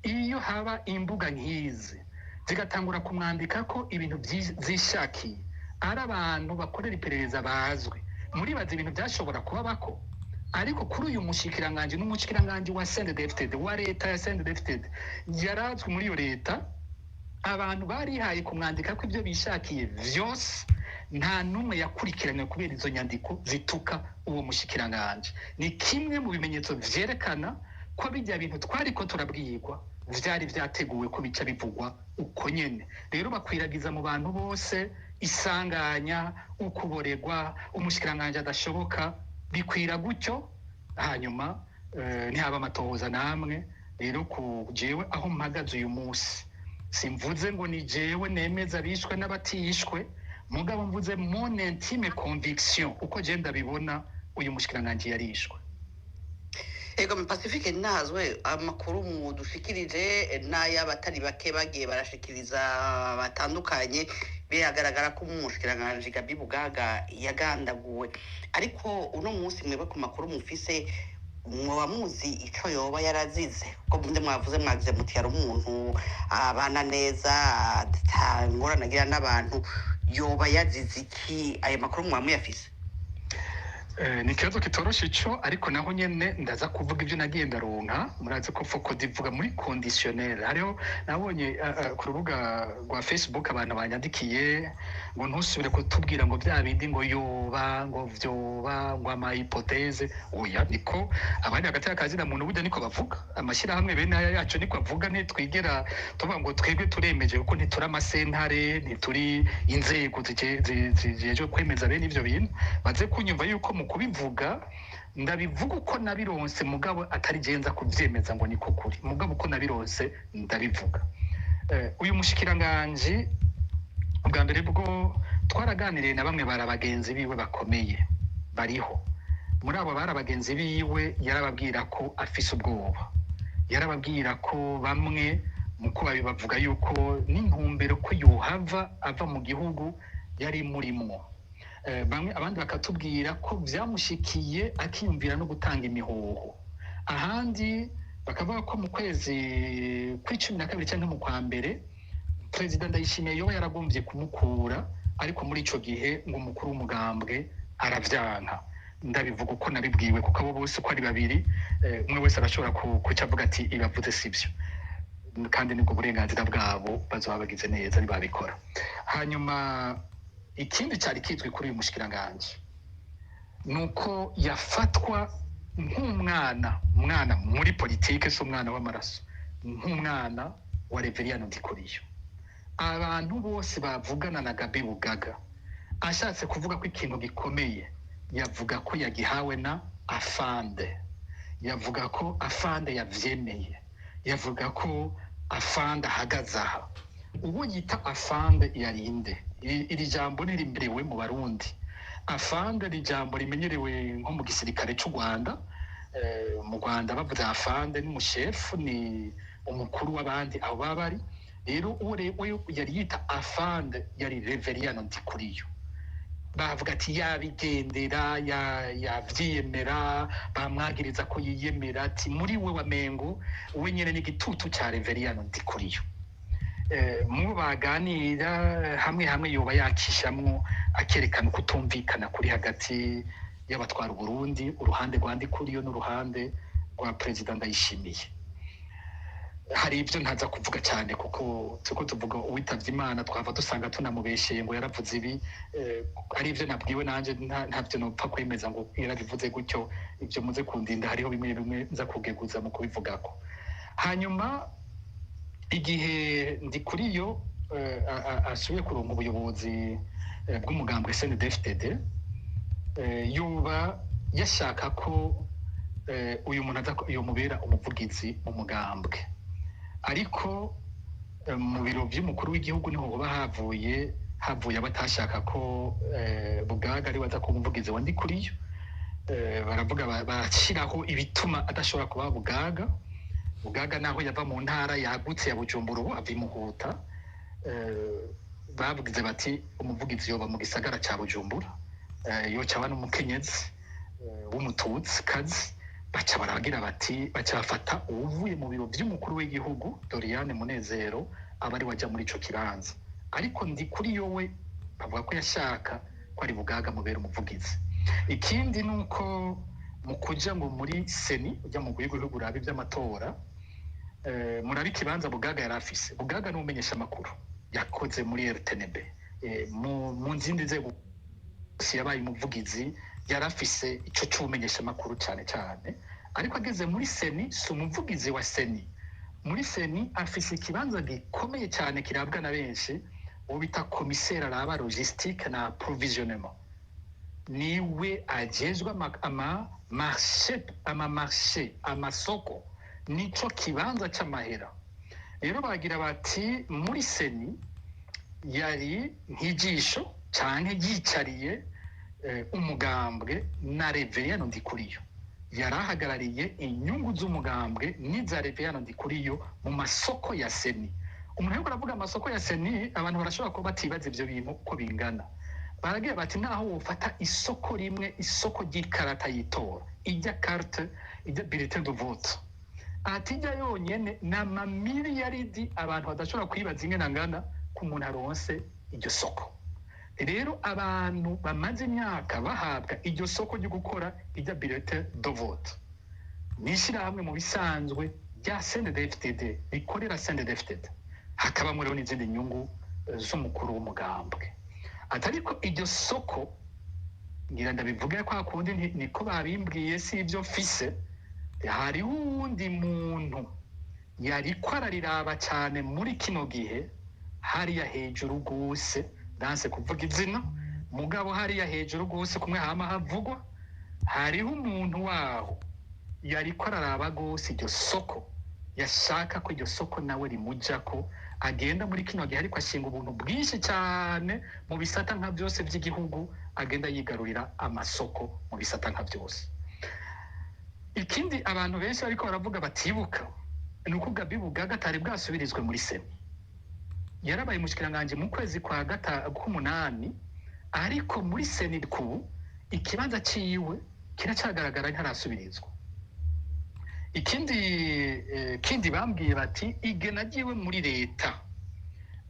iyo haba imbuga nk'izi zigatangura kumwandika ko ibintu zishakiye, ari abantu bakorera iperereza bazwi, muribaza ibintu byashobora kubabako. Ariko kuri uyu mushikiranganji, n'umushikiranganji wa CNDD-FDD, wa leta ya CNDD-FDD, yarazwi muri iyo leta, abantu barihaye kumwandika ko ibyo bishakiye vyose, nta n'umwe yakurikiranywe kubera izo nyandiko zituka uwo mushikiranganji. Ni kimwe mu bimenyetso vyerekana ko bijya bintu twariko turabwirwa vyari vyateguwe ko bica bivugwa uko nyene. Rero bakwiragiza mu bantu bose isanganya, ukuboregwa, umushikiranganji adashoboka, bikwira gutyo. Hanyuma ntihaba amatohoza namwe. Rero ku jewe aho mpagaze uyu munsi, simvuze ngo ni jewe nemeza bishwe n'abatishwe, mugabo mvuze mon intime conviction, uko je ndabibona, uyu mushikiranganji yarishwe. Ego, Pacifique ntazwe, amakuru mudushikirije n'ay'abatari bake bagiye barashikiriza batandukanye, biragaragara ko umushikiranganji Gabi Bugaga yagandaguwe. Ariko uno munsi mwebwe ku makuru mufise, mwoba muzi ico yoba yarazize? Kuko mundi mwavuze, mwagize muti yari umuntu abana neza, ata ngorane agira n'abantu. Yoba yazize iki? Ayo makuru mwaba muyafise? Ni ikibazo kitoroshe ico, ariko naho nyene ndaza kuvuga ibyo nagiye ndaronka. Murazi ko FOCODE ivuga muri conditionnel. Hariho nabonye ku rubuga rwa Facebook abantu banyandikiye ngo ntusubire kutubwira ngo bya bindi, ngo yoba, ngo vyoba, ngo ama hypothèse. Oya, niko abandi hagati y'akazina muntu burya niko bavuga. Amashyirahamwe bene aya yacu niko avuga. Ntitwigera tuvuga ngo twebwe turemeje, kuko ntituri amasentare, ntituri inzego zijejwe kwemeza bene ivyo bintu. Baze kunyumva yuko mu kubivuga ndabivuga uko nabironse, mugabo atari genza kuvyemeza ngo niko kuri, mugabo uko nabironse ndabivuga. Uyu mushikiranganji, ubwa mbere bwo twaraganiriye na bamwe bari abagenzi biwe bakomeye bariho. Muri abo bari abagenzi biwe, yarababwira ko afise ubwoba, yarababwira ko bamwe mu ko babibavuga yuko n'intumbero ko yohava ava mu gihugu yari murimwo. Bamwe abandi bakatubwira ko byamushikiye akiyumvira no gutanga imihoho. Ahandi bakavuga ko mu kwezi kw'12 cyangwa mu kwa mbere, Perezida Ndayishimiye yoba yaragombye kumukura, ariko muri ico gihe ngo umukuru w'umugambwe aravyanka. Ndabivuga uko nabibwiwe, kuko abo bose uko ari babiri, umwe wese arashobora kuca avuga ati ibavuze sivyo, kandi nibwo burenganzira bwabo, bazoba bagize neza ntibabikora. Hanyuma ikindi cyari kizwi kuri uyu mushikiranganji ni uko yafatwa nk'umwana, umwana muri politike, si umwana w'amaraso, nk'umwana wa Reveriyano Ndikuriyo. Abantu bose bavugana na Gabi Bugaga, ashatse kuvuga ko ikintu gikomeye, yavuga ko yagihawe na afande, yavuga ko afande yavyemeye, yavuga ko afande ahagaze aha. Uwo yita afande yarinde? Iri jambo ntirimberewe mu Barundi. Afande ni ijambo rimenyerewe nko mu gisirikare cy'u Rwanda. Mu Rwanda bavuze afande n'umushefu, ni umukuru w'abandi aho baba bari. Rero uwo yari yita afande yari Reveriyano Ndikuriyo. Bavuga ati yabigendera, yavyiyemera, bamwagiriza ko yiyemera, ati muri we wamengo we nyene ni igitutu ca Reveriyano Ndikuriyo. Mu baganira hamwe hamwe yoba yakishamwo akerekana ukutumvikana kuri hagati y'abatwara Uburundi, uruhande rwa Ndikuriyo n'uruhande rwa Perezida Ndayishimiye. Hari ibyo ntaza kuvuga cyane, kuko turiko tuvuga uwitavye Imana, twava dusanga tunamubesheye ngo yaravuze ibi. Ari ibyo nabwiwe nanje, ntavyo nopfa kwemeza ngo yarabivuze gutyo. Ibyo muze kundinda, hariho bimwe bimwe nza kugeguza mu kubivugako. Hanyuma igihe Ndikuriyo asubiye kuronka ubuyobozi bw'umugambwe CNDD-FDD, yuba yashaka ko uyu muntu aza yomubera umuvugizi mu mugambwe, ariko mu biro by'umukuru w'igihugu niho hoba havuye abatashaka ko Bugaga ari waza kuba umuvugizi wa Ndikuriyo. Baravuga barashyiraho ibituma adashobora kuba Bugaga. Bugaga naho yava mu ntara yagutse ya Bujumbura, ubu ava i Muhuta. Bavuze bati umuvugizi yoba mu gisagara ca Bujumbura, yoca aba n'umukenyezi w'umututsi kazi. Baca baragira bati baca bafata uwuvuye mu biro by'umukuru w'igihugu, Doriane Munezero, aba ari waja muri ico kibanza. Ariko Ndikuriyo we bavuga ko yashaka ko ari Bugaga mubera umuvugizi. Ikindi ni uko mu kuja ngo muri CENI, ujya mu rwego rwo kuraba iby'amatora, murabe ikibanza Bugaga yari afise. Bugaga ni umumenyesha amakuru, yakoze muri RTNB, mu zindi nzego yabaye umuvugizi, yari afise ico c'ubumenyesha amakuru cyane cyane. Ariko ageze muri CENI, si umuvugizi wa CENI. Muri CENI afise ikibanza gikomeye cyane kirabwa na benshi, uwo bita komiseri araba logistique na approvisionnement, niwe ajejwe ama marché, ama marché, amasoko, nico kibanza c'amahera. Rero bagira bati muri CENI yari nk'ijisho canke yicariye umugambwe na Reveriyano Ndikuriyo, yari ahagarariye inyungu z'umugambwe n'iza Reveriyano Ndikuriyo mu masoko ya CENI. Umuntu ariko aravuga amasoko ya CENI, abantu barashobora kuba batibaza ivyo bintu uko bingana. Baragira bati naho wofata isoko rimwe, isoko ry'ikarata y'itora, ijya carte, ijya bulletin de vote, ati ijya yonyene ni amamiliyaridi abantu badashobora kwibaza ingene angana ku muntu aronse iryo soko. Rero abantu bamaze imyaka bahabwa iryo soko ryo gukora irya bulletin de vote ni ishyirahamwe mu bisanzwe rya CNDD-FDD, rikorera CNDD-FDD, hakabamo rero n'izindi nyungu z'umukuru w'umugambwe. Ati ariko iryo soko, ngira ndabivuge kwa kundi, niko babimbwiye, si ibyo mfise, hariho uwundi muntu yariko arariraba cyane muri kino gihe hariya hejuru rwose, ndanse kuvuga izina, mugabo hariya hejuru rwose kumwe hama havugwa, hariho umuntu waho yariko araraba rwose iryo soko, yashaka ko iryo soko nawe rimujako, agenda muri kino gihe ariko ashinga ubuntu bwinshi cyane mu bisata nka byose by'igihugu, agenda yigarurira amasoko mu bisata nka byose. Ikindi abantu benshi bariko baravuga batibuka ni uko Gabi Bugaga atari bwasubirizwe muri CENI. Yarabaye umushikiranganji mu kwezi kwa k'umunani, ariko muri CENI kubu ikibanza ciwe kiracagaragara, ntarasubirizwa. Ikindi kindi bambwiye bati igena ryiwe muri leta,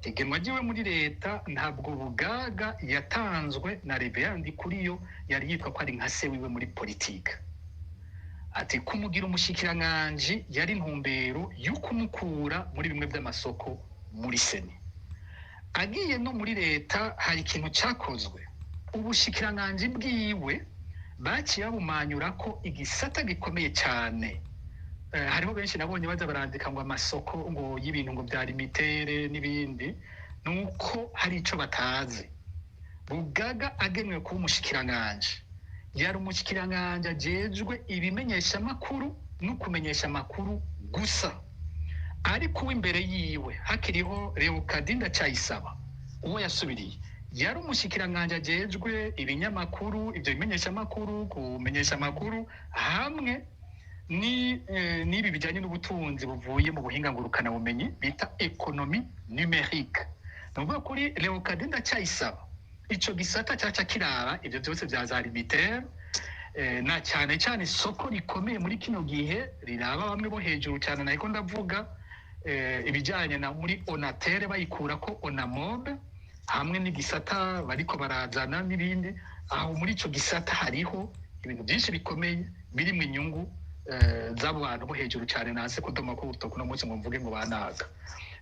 igenwa ryiwe muri leta, ntabwo Bugaga yatanzwe na Reverend Ndikuriyo, yari yitwa ko ari nka se wiwe muri politike. Ati kumugira umushikiranganji yari intumbero yo kumukura muri bimwe by'amasoko muri CENI. Agiye no muri leta hari ikintu cyakozwe, ubushikiranganji bwiwe baciye babumanyura ko igisata gikomeye cyane. Hariho benshi nabonye baza barandika ngo amasoko ngo y'ibintu ngo bya limitere n'ibindi, nuko hari ico batazi. Bugaga agenewe kuba umushikiranganji, yari umushikiranganji ajejwe ibimenyeshamakuru no kumenyesha amakuru gusa, ariko uw'imbere yiwe hakiriho Leokadi Ndacayisaba, uwo yasubiriye, yari umushikiranganji ajejwe ibinyamakuru, ibyo bimenyeshamakuru, kumenyesha amakuru, hamwe ni n'ibi bijyanye n'ubutunzi buvuye mu buhinga ngurukanabumenyi bita économie numérique. Ni ukuvuga kuri Leokadi Ndacayisaba ico gisata cyaca kiraba ibyo byose bya za limitere, na cyane cyane isoko rikomeye muri kino gihe riraba bamwe bo hejuru cyane, nariko ndavuga ibijyanye na muri Onatel bayikura ko Onamob, hamwe n'igisata bariko barazana n'ibindi. Aho muri ico gisata hariho ibintu byinshi bikomeye birimo inyungu z'abo bantu bo hejuru cyane, nase kudoma ko urutoki uno munsi ngo mvuge ngo banaga.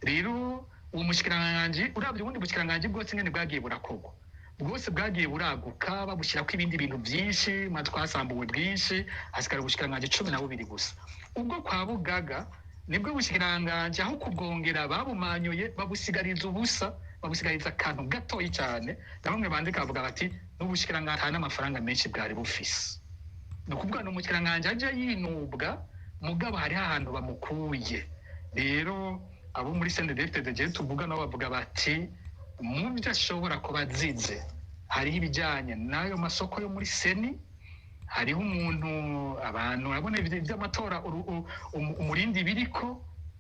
Rero uwo mushikiranganji, uravye ubundi bushikiranganji bwose ingene bwagiye burakorwa, bwose bwagiye buraguka, babushyirako ibindi bintu byinshi, ma twasambuwe bwinshi, hasigara ubushikiranganji 12 gusa. Ubwo kwa Bugaga nibwo bushikiranganji aho kubwongera babumanyuye, babusigariza ubusa, babusigariza akantu gatoyi cyane. Na bamwe bandika bavuga bati n'ubushikiranganji nta n'amafaranga menshi bwari bufise. Ni ukuvuga ni umushikiranganji aje yinubwa, mugabo hariho ahantu bamukuye. Rero abo muri CNDD-FDD tuvuga nabo bavuga bati mu byo ashobora kuba azize hariho ibijyanye n'ayo masoko yo muri CENI, hariho umuntu abantu urabona iby'amatora umurindi biriko,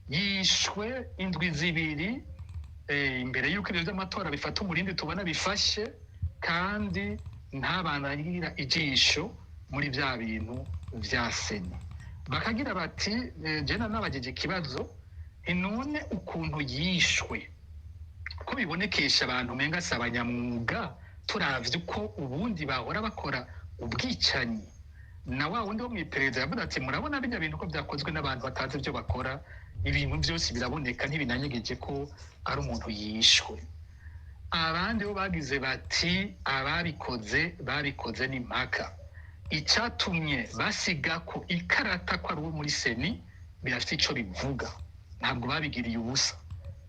yishwe indwi 2 imbere y'uko ibyo by'amatora bifata umurindi tubona bifashe, kandi ntabanarira ijisho muri bya bintu vya CENI. Bakagira bati jena nabagije ikibazo, none ukuntu yishwe ko bibonekesha abantu umenga si abanyamwuga, turavye uko ubundi bahora bakora ubwicanyi. Na wa wundi wo mw'iperereza yavuze ati murabona bijya bintu ko byakozwe n'abantu batazi ibyo bakora, ibintu byose biraboneka, ntibinanyegeje ko ari umuntu yishwe. Abandi bo bagize bati ababikoze babikoze n'impaka, icyatumye basiga ko ikarata ko ari uwo muri CENI birafite ico bivuga, ntabwo babigiriye ubusa,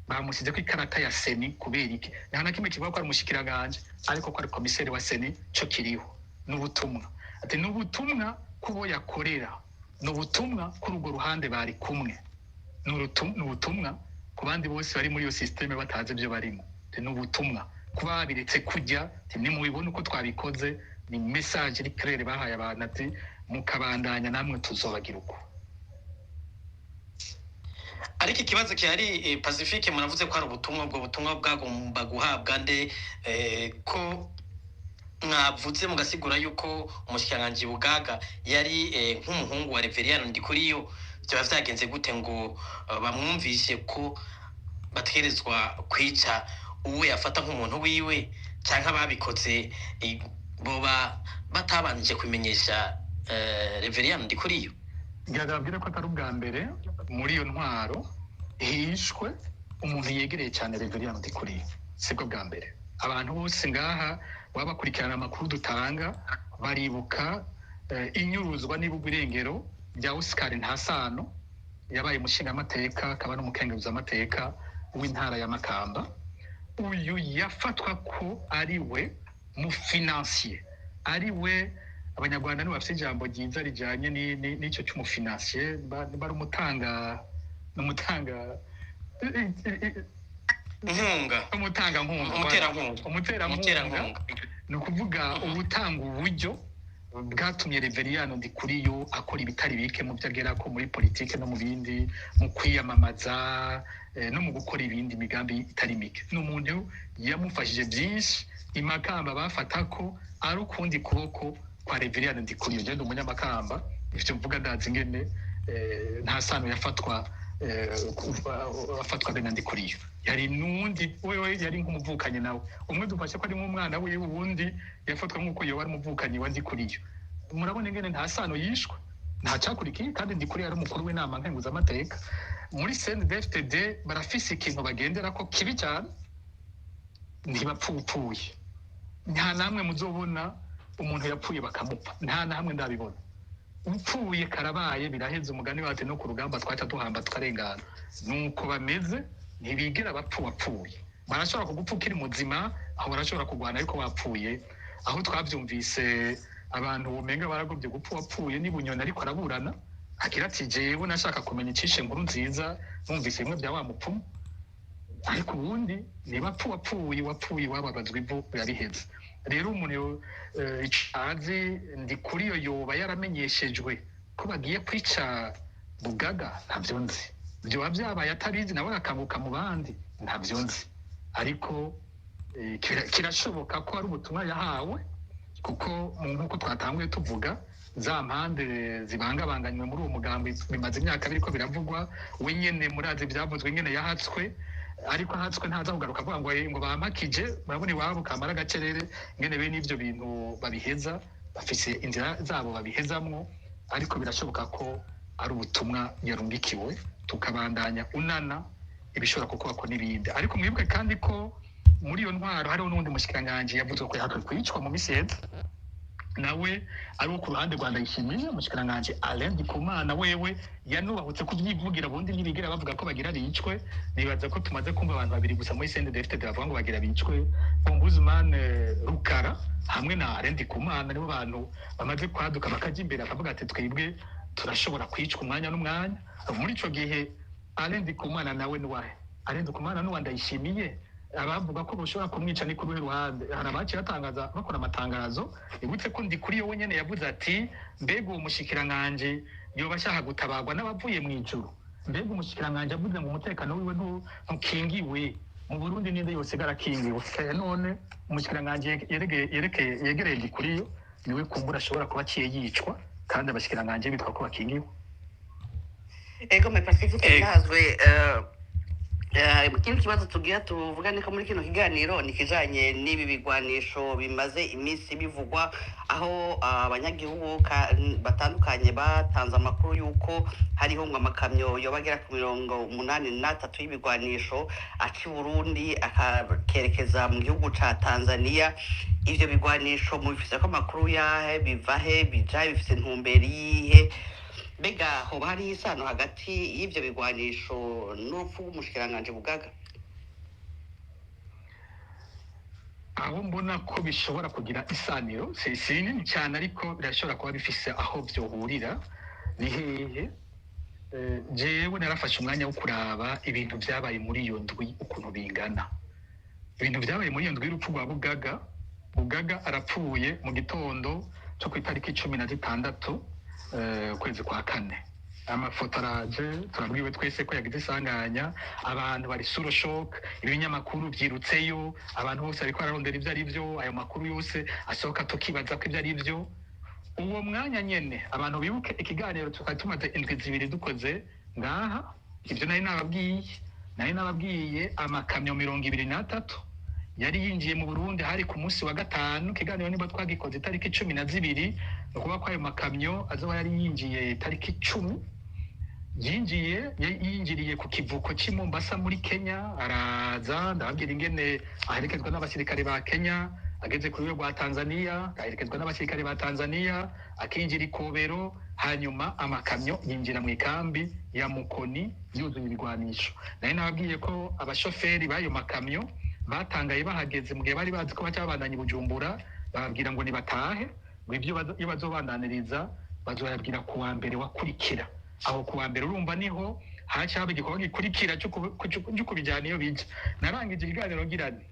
bamusize ko ikarata ya CENI kubera iki? Nta na kimwe kivuga ko ari umushikiranganji, ariko ko ari komiseri wa CENI cyo kiriho. N'ubutumwa, ati n'ubutumwa kubo yakorera, n'ubutumwa kuri urwo ruhande bari kumwe, n'ubutumwa ku bandi bose bari muri iyo système batazi ibyo barimo, n'ubutumwa kuba babiretse kujya, nimubibona uko twabikoze, ni message iri claire bahaye abantu, ati mukabandanya namwe tuzobagira uko. Ariko ikibazo gihari, Pacifique, muravuze ko hari ubutumwa, ubwo butumwa bwagomba guhabwa nde, ko mwavuze mugasigura yuko umushikiranganji Bugaga yari nk'umuhungu wa Reveriyano Ndikuriyo, byaba vyagenze gute ngo bamwumvishe ko bategerezwa kwica uwo yafata nk'umuntu wiwe, Canke ababikoze boba batabanjije kubimenyesha Reveriyani Ndikuriyo? Ngira ko atari ubwa mbere muri iyo ntwaro hishwe umuntu yegereye cyane Reveriyani Ndikuriyo, sibwo bwa mbere. Abantu bose ngaha baba bakurikirana amakuru dutanga baribuka inyuruzwa n'ibugwa irengero rya Oscar Ntasano, yabaye umushingamateka akaba n'umukenguzamateka w'intara ya Makamba. Uyu yafatwa ko ari we mufinancier, ari we, Abanyarwanda nibo bafite ijambo ryiza rijanye n'icyo cy'umufinancier, bari umutanga, n'umutanga inkunga, umutangankunga, umuterankunga, umuterankunga, umuterankunga. Ni ukuvuga ubutanga uburyo bwatumye Reveriyano Ndikuriyo akora ibitari bike mu byo agera ko muri politike no mu bindi, mu kwiyamamaza no mu gukora ibindi migambi itari mike. Ni umuntu yamufashije byinshi. Imakamba bafata ko ari ukundi kuboko kwa Reveriyano Ndikuriyo. Ngende umunyamakamba, ivyo mvuga ndazi ingene nta sano yafatwa afatwa be na Ndikuriyo. Yari n'uwundi wewe yari nk'umuvukanyi nawe, umwe dufashe ko ari nk'umwana wiwe, uwundi yafatwa nk'uko yoba ari umuvukanyi wa Ndikuriyo. Murabona ingene nta sano yishwe, nta cakurikiye, kandi Ndikuriyo ari umukuru w'inama nkenguzamateka. Muri CNDD-FDD barafise ikintu bagendera ko kibi cyane, ntibapfupfuye. Nta namwe muzobona umuntu yapfuye bakamupfa, nta na hamwe ndabibona. Upfuye karabaye, biraheze, umugani wacu no ku rugamba twaca duhamba tukarengana. Nuko bameze, ntibigera bapfa wapfuye. Barashobora kugupfa ukiri muzima, aho barashobora kurwana, ariko wapfuye. Aho twabyumvise abantu bumenga baragobye gupfa wapfuye ni Bunyoni, ariko araburana agira ati: "Jewe nashaka kumenya icishe inkuru nziza, numvise bimwe bya wa mupfumu." Ariko ubundi niba apfa wapfuye, wapfuye wababazwa ivu, birabiheze. Rero umuntu ico azi, Ndikuriyo yoba yaramenyeshejwe ko bagiye kwica Bugaga, ntabyo nzi. Vyoba vyabaye atabizi, nawe arakanguka mu bandi, ntabyo nzi. Ariko kirashoboka ko ari ubutumwa yahawe, kuko nk'uko twatanguye tuvuga, za mpande zibangabanganywe muri uwo mugambi bimaze imyaka biriko biravugwa. We nyene murazi ivyavuzwe nyene yahatswe, ariko ahatswe ntaza kugaruka avuga ngo bampakije. Murabona iwabo kamara agacerere ngene bene ivyo bintu babiheza, bafise inzira zabo babihezamwo. Ariko birashoboka ko ari ubutumwa yarungikiwe, tukabandanya unana ibishobora kukubako n'ibindi. Ariko mwibuke kandi ko muri iyo ntwaro hariho n'uwundi mushikiranganji yavuzwe ko yahakwe kwicwa mu misi iheze, nawe ari uwo ku ruhande rwa Ndayishimiye, umushikiranganji Alain Ndikumana. Wewe yanubahutse kubyivugira, ubundi ntibigera bavuga ko bagira bicwe. Nibaza ko tumaze kumva abantu babiri gusa muri CNDD-FDD bavuga ngo bagira bicwe, Ombudsman Rukara hamwe na Alain Ndikumana, nibo bantu bamaze kwaduka bakaja imbere bakavuga ati: "Twebwe turashobora kwicwa umwanya n'umwanya." Muri ico gihe Alain Ndikumana nawe nuwahe? Alain Ndikumana nuwa Ndayishimiye. Abavuga ko bashobora kumwica ni ku ruhe ruhande? Hari abaciye batangaza, bakora amatangazo. Ibutse ko Ndikuriyo we nyene yavuze ati: "Mbega uwo mushikiranganji yoba ashaka gutabarwa n'abavuye mu ijuru? Mbega umushikiranganji avuze ngo umutekano wiwe ntukingiwe mu Burundi, ninde yosigara akingiwe?" None umushikiranganji yegereye Ndikuriyo niwe kumbura ashobora kuba aciye yicwa, kandi abashikiranganji bitwa ko bakingiwe. Ego me Pacifique, Ego. Ntazwe ikindi kibazo tugira tuvugane ko muri kino kiganiro ni ikijanye n'ibi bigwanisho bimaze iminsi bivugwa, aho abanyagihugu batandukanye batanze amakuru y'uko hariho ngo amakamyo yoba agera ku 83 y'ibigwanisho aca i Burundi akerekeza mu gihugu ca Tanzania. Ivyo bigwanisho mubifise ko amakuru yahe? Biva he? Bija he? Bifise intumbero yihe? Mbega hoba hariho isano hagati y'ivyo bigwanisho n'urupfu rw'umushikiranganji Bugaga? Aho mbona ko bishobora kugira isaniro, si nini cyane, ariko birashobora kuba bifise aho vyohurira. Ni hehe? Jewe narafashe umwanya wo kuraba ibintu vyabaye muri iyo ndwi ukuntu bingana, ibintu vyabaye muri iyo ndwi y'urupfu rwa Bugaga. Bugaga arapfuye mu gitondo cyo ku itariki 16 ukwezi kwa kane. Amafoto araje, turabwiwe twese ko yagize isanganya, abantu bari sous le choc, ibinyamakuru vyirutseyo, abantu bose bariko bararondera ivyo ari vyo. Ayo makuru yose asohoka tukibaza ko ivyo ari vyo. Uwo mwanya nyene, abantu bibuke ikiganiro tukaba tumaze indwi 2 dukoze ngaha, ivyo nari nababwiye amakamyo 23. Yari yinjiye mu Burundi hari ku munsi wa gatanu. Ikiganiro niba twagikoze itariki 12, ni ukuvuga ko ayo makamyo azoba yari yinjiye itariki 10. Yinjiye, yinjiriye ku kivuko cy'i Mombasa muri Kenya, araza, ndababwira ingene aherekezwa n'abasirikare ba Kenya, ageze ku rwego rwa Tanzania aherekezwa n'abasirikare ba Tanzania, akinjira ikobero, hanyuma amakamyo yinjira mu ikambi ya Mukoni yuzuye ibigwanisho. Nari nababwiye ko abashoferi b'ayo makamyo batangaye bahageze, mu gihe bari bazi ko baca babandanya i Bujumbura, bababwira ngo nibatahe, ngo ibyo iyo bazobandaniriza bazoyabwira ku wa mbere wakurikira. Aho ku wa mbere urumva niho haca haba igikorwa gikurikira cyo kubijyana iyo bija. Narangije ikiganiro ngira nti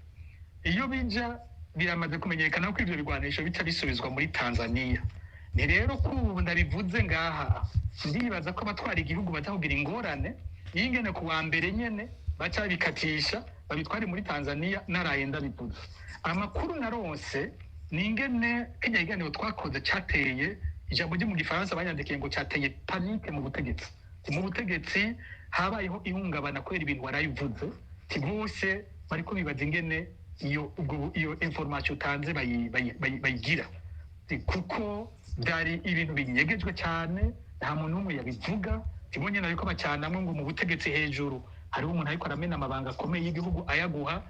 iyo bija biramaze kumenyekana ko ivyo bigwanisho bica bisubizwa muri Tanzania. Ni rero ko ubu ndabivuze ngaha, ndibaza ko abatwara igihugu baza kugira ingorane y'ingene ku wa mbere nyene baca babikatisha babitware muri Tanzania. Naraye ndabivuze, amakuru naronse ni ingene kirya kiganiro twakoze cateye, ijambo ryo mu gifaransa banyandikiye ngo cateye panique mu butegetsi. Mu butegetsi habayeho ihungabana kubera ibintu warabivuze, ti bose bariko bibaza ingene iyo ubwo iyo information utanze bayigira. Kuko byari ibintu binyegejwe cyane, nta muntu n'umwe yabivuga. Tibonye nayo ko bacanamwe ngo mu butegetsi hejuru hariho umuntu ariko aramena amabanga akomeye y'igihugu ayaguha,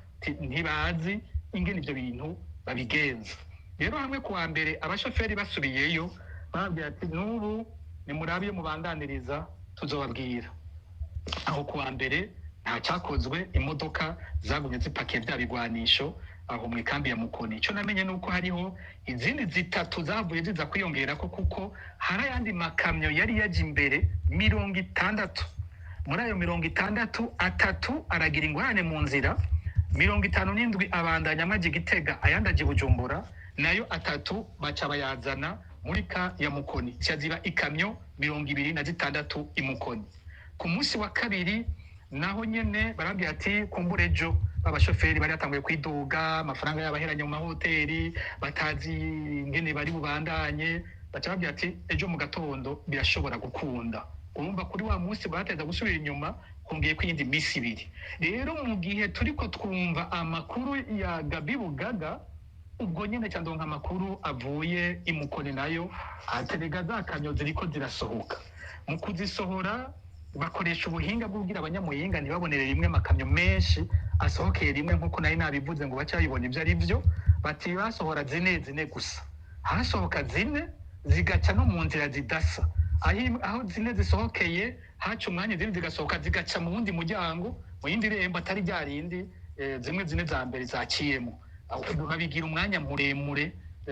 ntibazi ingene ivyo bintu babigenza. Rero hamwe ku wa mbere abashoferi basubiyeyo, bababwira ati n'ubu nimurabe iyo mubandaniriza tuzobabwira. Aho ku wa mbere nta cyakozwe, imodoka zagumye zipakiye bya bigwanisho aho mu ikambi ya Mukoni. Icyo namenye ni uko hariho izindi zitatu zavuye ziza kwiyongera ko, kuko hari ayandi makamyo yari yaje imbere 60. Muri ayo 60, atatu aragira ingorane mu nzira, 57 abandanya amaze Gitega, ayandi aja i Bujumbura, nayo atatu baca bayazana muri camp ya Mukoni, ziba ikamyo 26 i Mukoni. Ku munsi wa kabiri naho nyene barabwira ati kumbura ejo. Abashoferi bari batanguye kwiduga, amafaranga yabaheranye mu mahoteli, batazi ingene bari bubandanye, baca babwira ati ejo mu gatondo birashobora gukunda. Urumva kuri wa munsi bateza gusubira inyuma hongeye ko iyindi minsi ibiri. Rero mu gihe turiko twumva amakuru ya Gabi Bugaga, ubwo nyene ca ndonka amakuru avuye i Mukoni nayo aterega za kamyo ziriko zirasohoka. Mu kuzisohora bakoresha ubuhinga bwo kugira abanyamuyinga ntibabonere rimwe amakamyo menshi asohokeye rimwe, nk'uko nari nabivuze ngo bace babibona ibyo ari byo. Bati basohora zine zine gusa, hasohoka zine zigaca no mu nzira zidasa. Aho zine zisohokeye haca umwanya izindi zigasohoka, zigaca mu wundi muryango, mu yindi rembo atari rya rindi zimwe zine za mbere zaciyemo. Aho babigira umwanya muremure,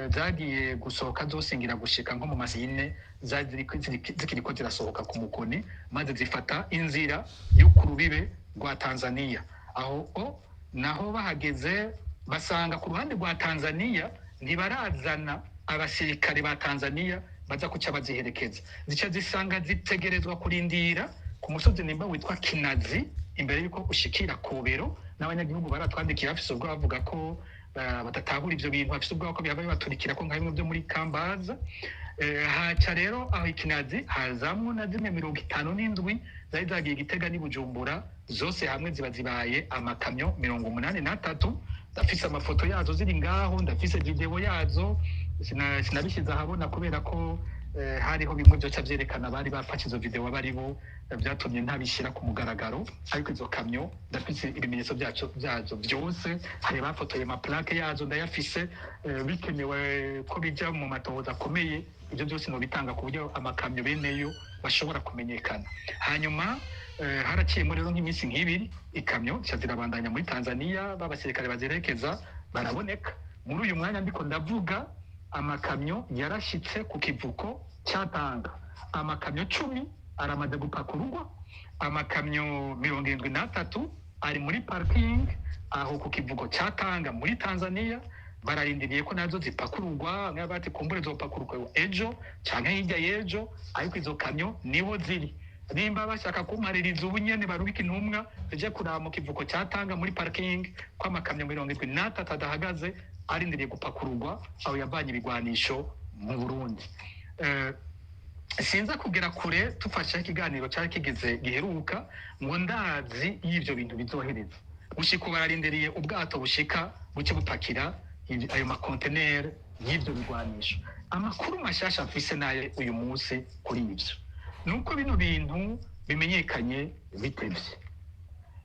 zagiye gusohoka zose ngira gushika nko mu masine zari zikiriko zirasohoka ku Mukoni, maze zifata inzira yo ku rubibe rwa Tanzania. Aho o naho bahageze basanga ku ruhande rwa Tanzania ntibarazana abasirikare ba Tanzania baza kuca baziherekeza, zica zisanga zitegerezwa kurindira ku musozi nimba witwa Kinazi imbere y'uko ushikira Kobero. N'abanyagihugu baratwandikiye bafise ubwoba, bavuga ko badatahura ivyo bintu, bafise ubwoba ko bihava bibaturikira ko nka bimwe byo muri Kambaza. Haca rero aho ikinazi hazamwo na zimwe 57 zari zagiye Gitega n'i Bujumbura, zose hamwe ziba zibaye amakamyo 83. Ndafise amafoto yazo ziri ngaho, ndafise video yazo, sinabishyize ahabona kubera ko hariho bimwe byoca vyerekana bari bafashe izo video abari bo, vyatumye ntabishyira ku mugaragaro. Ariko izo kamyo ndafise ibimenyetso byazo byose, hari bafotoye amaplaque yazo, ndayafise. Bikenewe ko bija mu matohoza akomeye, ibyo byose nobitanga ku buryo amakamyo beneyo bashobora kumenyekana. Hanyuma haraciyemo rero nk'iminsi nk'ibiri, ikamyo zica zirabandanya muri Tanzania, b'abasirikare bazerekeza baraboneka. Muri uyu mwanya ndiko ndavuga, amakamyo yarashitse ku kivuko cya Tanga, amakamyo 10 aramaze gupakururwa, amakamyo 73 ari muri parking aho ku kivuko cya Tanga muri Tanzania, bararindiriye ko nazo zipakururwa. Bamwe bati kumbure zopakururwa ejo canke hirya y'ejo, ariko izo kamyo niho ziri. Nimba bashaka kumpaririza ubu nyene, barubika intumwa zije kuraba mu kivuko cya Tanga muri parking ko amakamyo 73 adahagaze arindiriye gupakururwa, aho yavanye ibigwanisho mu Burundi. Sinza kugera kure, tufashe ikiganiro cyari kigeze giheruka ngo ndazi y'ivyo bintu bizohereza. Gushika ubu bararindiriye ubwato bushika buce bupakira ayo makonteneri y'ivyo bigwanisho. Amakuru mashasha mfise nayo uyu munsi kuri ivyo nuko bino bintu bimenyekanye bitevye,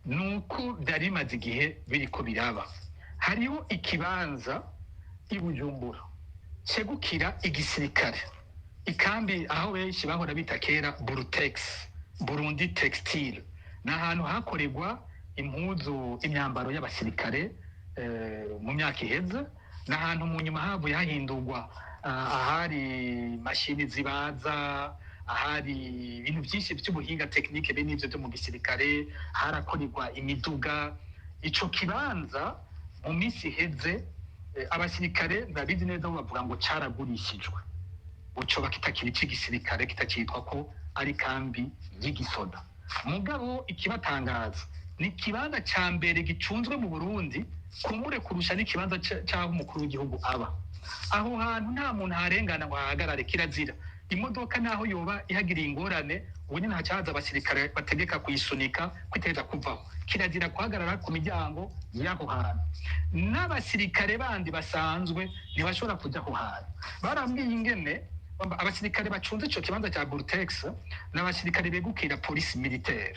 nuko byari bimaze igihe biriko biraba. Hariho ikibanza i Bujumbura cegukira igisirikare, ikambi aho benshi bahora bita kera Burutex, Burundi Textile. Ni ahantu hakorerwa impuzu, imyambaro y'abasirikare mu myaka iheze. Ni ahantu mu nyuma havuye hahindurwa ahari mashini zibaza, ahari ibintu byinshi by'ubuhinga technique, bene ivyo byo mu gisirikare, harakorerwa imiduga. Ico kibanza mu minsi iheze abasirikare babizi neza bo bavuga ngo caragurishijwe, ucoba kitakiri ic'igisirikare, kitakitwa ko ari kambi y'igisoda. Mugabo ikibatangaza ni ikibanza ca mbere gicunzwe mu Burundi, kumbure kurusha n'ikibanza c'aho umukuru w'igihugu aba. Aho hantu nta muntu aharengana ngo ahahagarare, kirazira. Imodoka naho yoba ihagiriye ingorane, ubu nyene hacahaza abasirikare bategeka kuyisunika kwiteza kuvaho. Kirazira guhagarara ku miryango y'aho hantu. N'abasirikare bandi basanzwe ntibashobora kuja aho hantu. Barambwiye ingene abasirikare bacunze ico kibanza ca Burtex n'abasirikare begukira police militaire.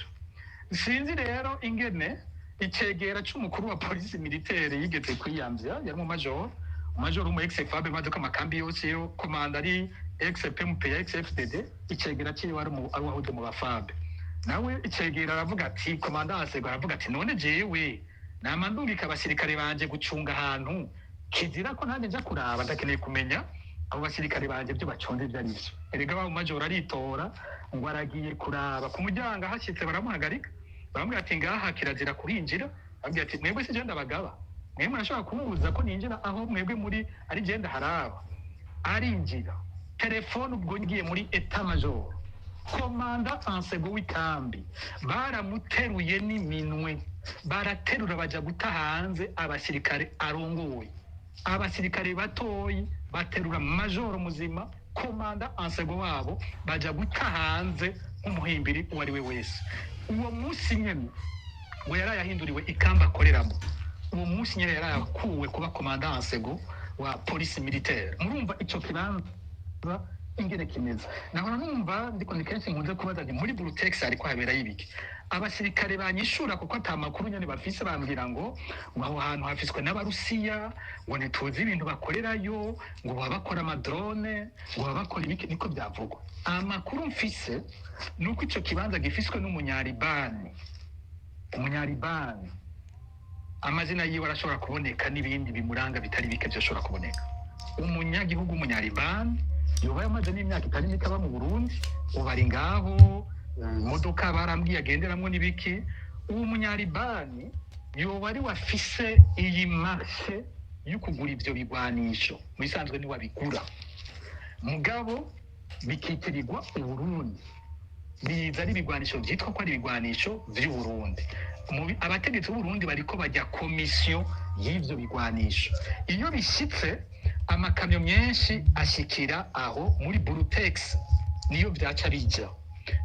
Sinzi rero ingene icegera c'umukuru wa police militaire yigeze kwiyamvya, yari mu major, major mu ex-FAB, maze ko amakambi yose yo komanda ari ex-PMP, ex-FDD, icegera ciwe ari mu ari wahoze mu bafabe. Nawe icegera aravuga ati, komanda Asego aravuga ati: "None jewe nama ndungika abasirikare banje gucunga ahantu kizira ko nanjye nja kuraba, ndakeneye kumenya abo basirikare banje ibyo bacunze ibyo ari byo." Erega wa major aritora ngo aragiye kuraba ku muryango, ahashyitse baramuhagarika, baramubwira ati: "Ngaha kirazira kuhinjira." Baramubwira ati: "Mwebwe si je ndabagaba, mwebwe murashobora kumubuza ko ninjira aho mwebwe muri ari je ndaharaba." Arinjira, telefone ubwo ngiye muri état major, komanda ansego w'ikambi baramuteruye n'iminwe, baraterura baja guta hanze abasirikare arongoye, abasirikare batoyi baterura majoro muzima, komanda ansego wabo, baja guta hanze nk'umuhimbiri uwo ari we wese. Uwo munsi nyene ngo yaraye ahinduriwe ikamba akoreramo, uwo munsi nyene yaraye akuwe kuba komanda ansego wa police militaire. Murumva ico kibanza ingene kimeze. Nahora numva ndiko ni kenshi nkunze kubaza nti: "Muri Burutex hariko haberayo ibiki?" Abasirikare banyishura, kuko ata makuru nyene bafise, bambwira ngo aho hantu hafiswe n'Abarusiya, ngo ntituzi ibintu bakorerayo, ngo baba bakora amadrone, ngo baba bakora ibiki, niko byavugwa. Amakuru mfise ni uko ico kibanza gifiswe n'umunyaribani. Umunyaribani, amazina yiwe arashobora kuboneka n'ibindi bimuranga bitari bike byoshobora kuboneka. Umunyagihugu w'umunyaribani yoba yamaze n'imyaka itari mike aba mu Burundi, ubu ari ngaho, imodoka barambwiye agenderamwo n'ibiki. Uwo munyaribani yoba ari wafise iyi marché yo kugura ivyo bigwanisho. Mu bisanzwe niwe abigura, mugabo bikitirirwa Uburundi, biza ari ibigwanisho vyitwa ko ari ibigwanisho vy'Uburundi. Abategetsi b'Uburundi bariko bajya komisiyo y'ivyo bigwanisho. Iyo bishitse, amakamyo menshi ashikira aho muri Burutex, niyo vyaca bija,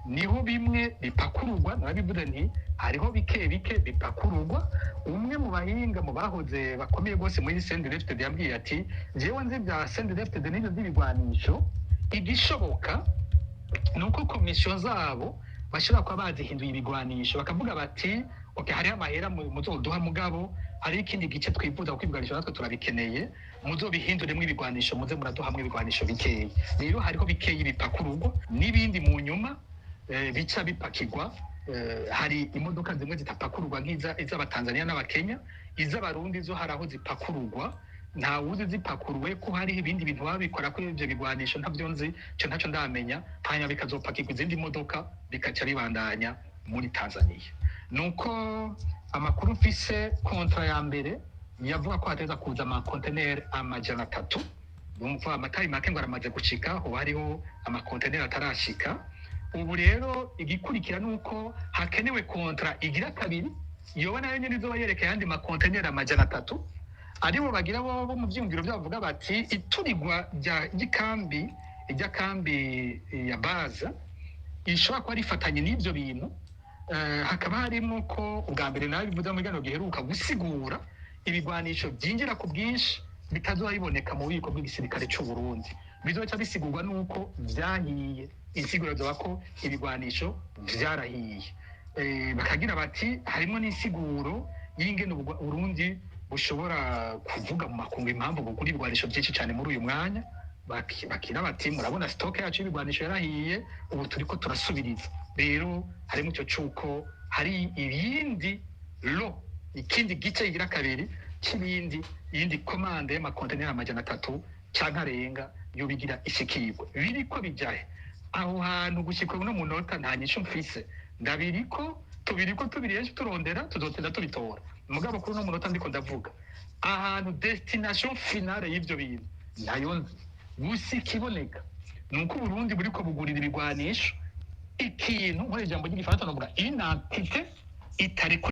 niho bimwe bipakururwa. Narabivuze nti hariho bike bike bipakururwa. Umwe mu bahinga mu bahoze bakomeye rwose muri CNDD-FDD yambwiye ati: "Jewe nzi bya CNDD-FDD n'ivyo by'ibigwanisho, igishoboka ni uko komisiyo zabo bashobora kuba bazihinduye ibigwanisho, bakavuga bati: 'Okay, hariho amahera muzoduha, mugabo hariho ikindi gice twifuza, kuko ibigwanisho natwe turabikeneye, muzobihinduremo ibigwanisho, muze muraduhamwe ibigwanisho bikeyi.'" Rero hariho bikeyi bipakururwa n'ibindi mu nyuma bica bipakirwa. Hari imodoka zimwe zitapakururwa nk'iza iz'Abatanzania n'Abakenya. Iz'Abarundi zo hari aho zipakururwa, ntawuzi zipakuruwe ko hariho ibindi bintu baba bikora kuri ivyo bigwanisho, ntabyo nzi, ico ntaco ndamenya. Hanyuma bikazopakirwa izindi modoka, bikaca bibandanya muri Tanzania. Nuko amakuru mfise, contrat ya mbere yavuga ko hateza kuza amakonteneri 300. Numva amatari make ngo aramaze gushika, hoba hariho amakonteneri atarashika. Ubu rero igikurikira ni uko hakenewe contrat igira kabiri, yoba nayo nyene izoba yerekeye ayandi makonteneri 300. Aribo bagira bo mu vyiyumviro vyabo bavuga bati iturigwa ry'ikambi, rya kambi ya baza ishobora kuba rifatanye n'ivyo bintu. Hakaba harimo ko ubwa mbere nawe bivuze mu biganiro giheruka gusigura ibigwanisho byinjira ku bwinshi bitazoba biboneka mu bubiko bw'igisirikare c'u Burundi, bizoca bisigurwa n'uko vyahiye. Insiguro zoba ko ibigwanisho vyarahiye. Bakagira bati harimo n'insiguro y'ingene Burundi bushobora kuvuga mu makungu impamvu bugura ibigwanisho byinshi cyane muri uyu mwanya. Bakira bati murabona stock yacu y'ibigwanisho yarahiye, ubu turiko turasubiriza. Rero harimo icyo cuko hari ibindi lo ikindi gice kigira kabiri c'ibindi, iyindi commande y'amakonteneri 300 canke arenga yobigira ishikirwe. Biriko bijahe aho hantu gushika uno munota nta nyishu mfise. Ndabiriko tubiriko tubiri henshi turondera, tuzotenda tubitora. Mugabo kuri uno munota ndiko ndavuga ahantu destination finale y'ivyo bintu ntayo nzi. Gusa ikiboneka ni uko Uburundi buriko bugurira ibigwanisho ikintu, nkora ijambo ry'igifaransa novuga une entité itariko.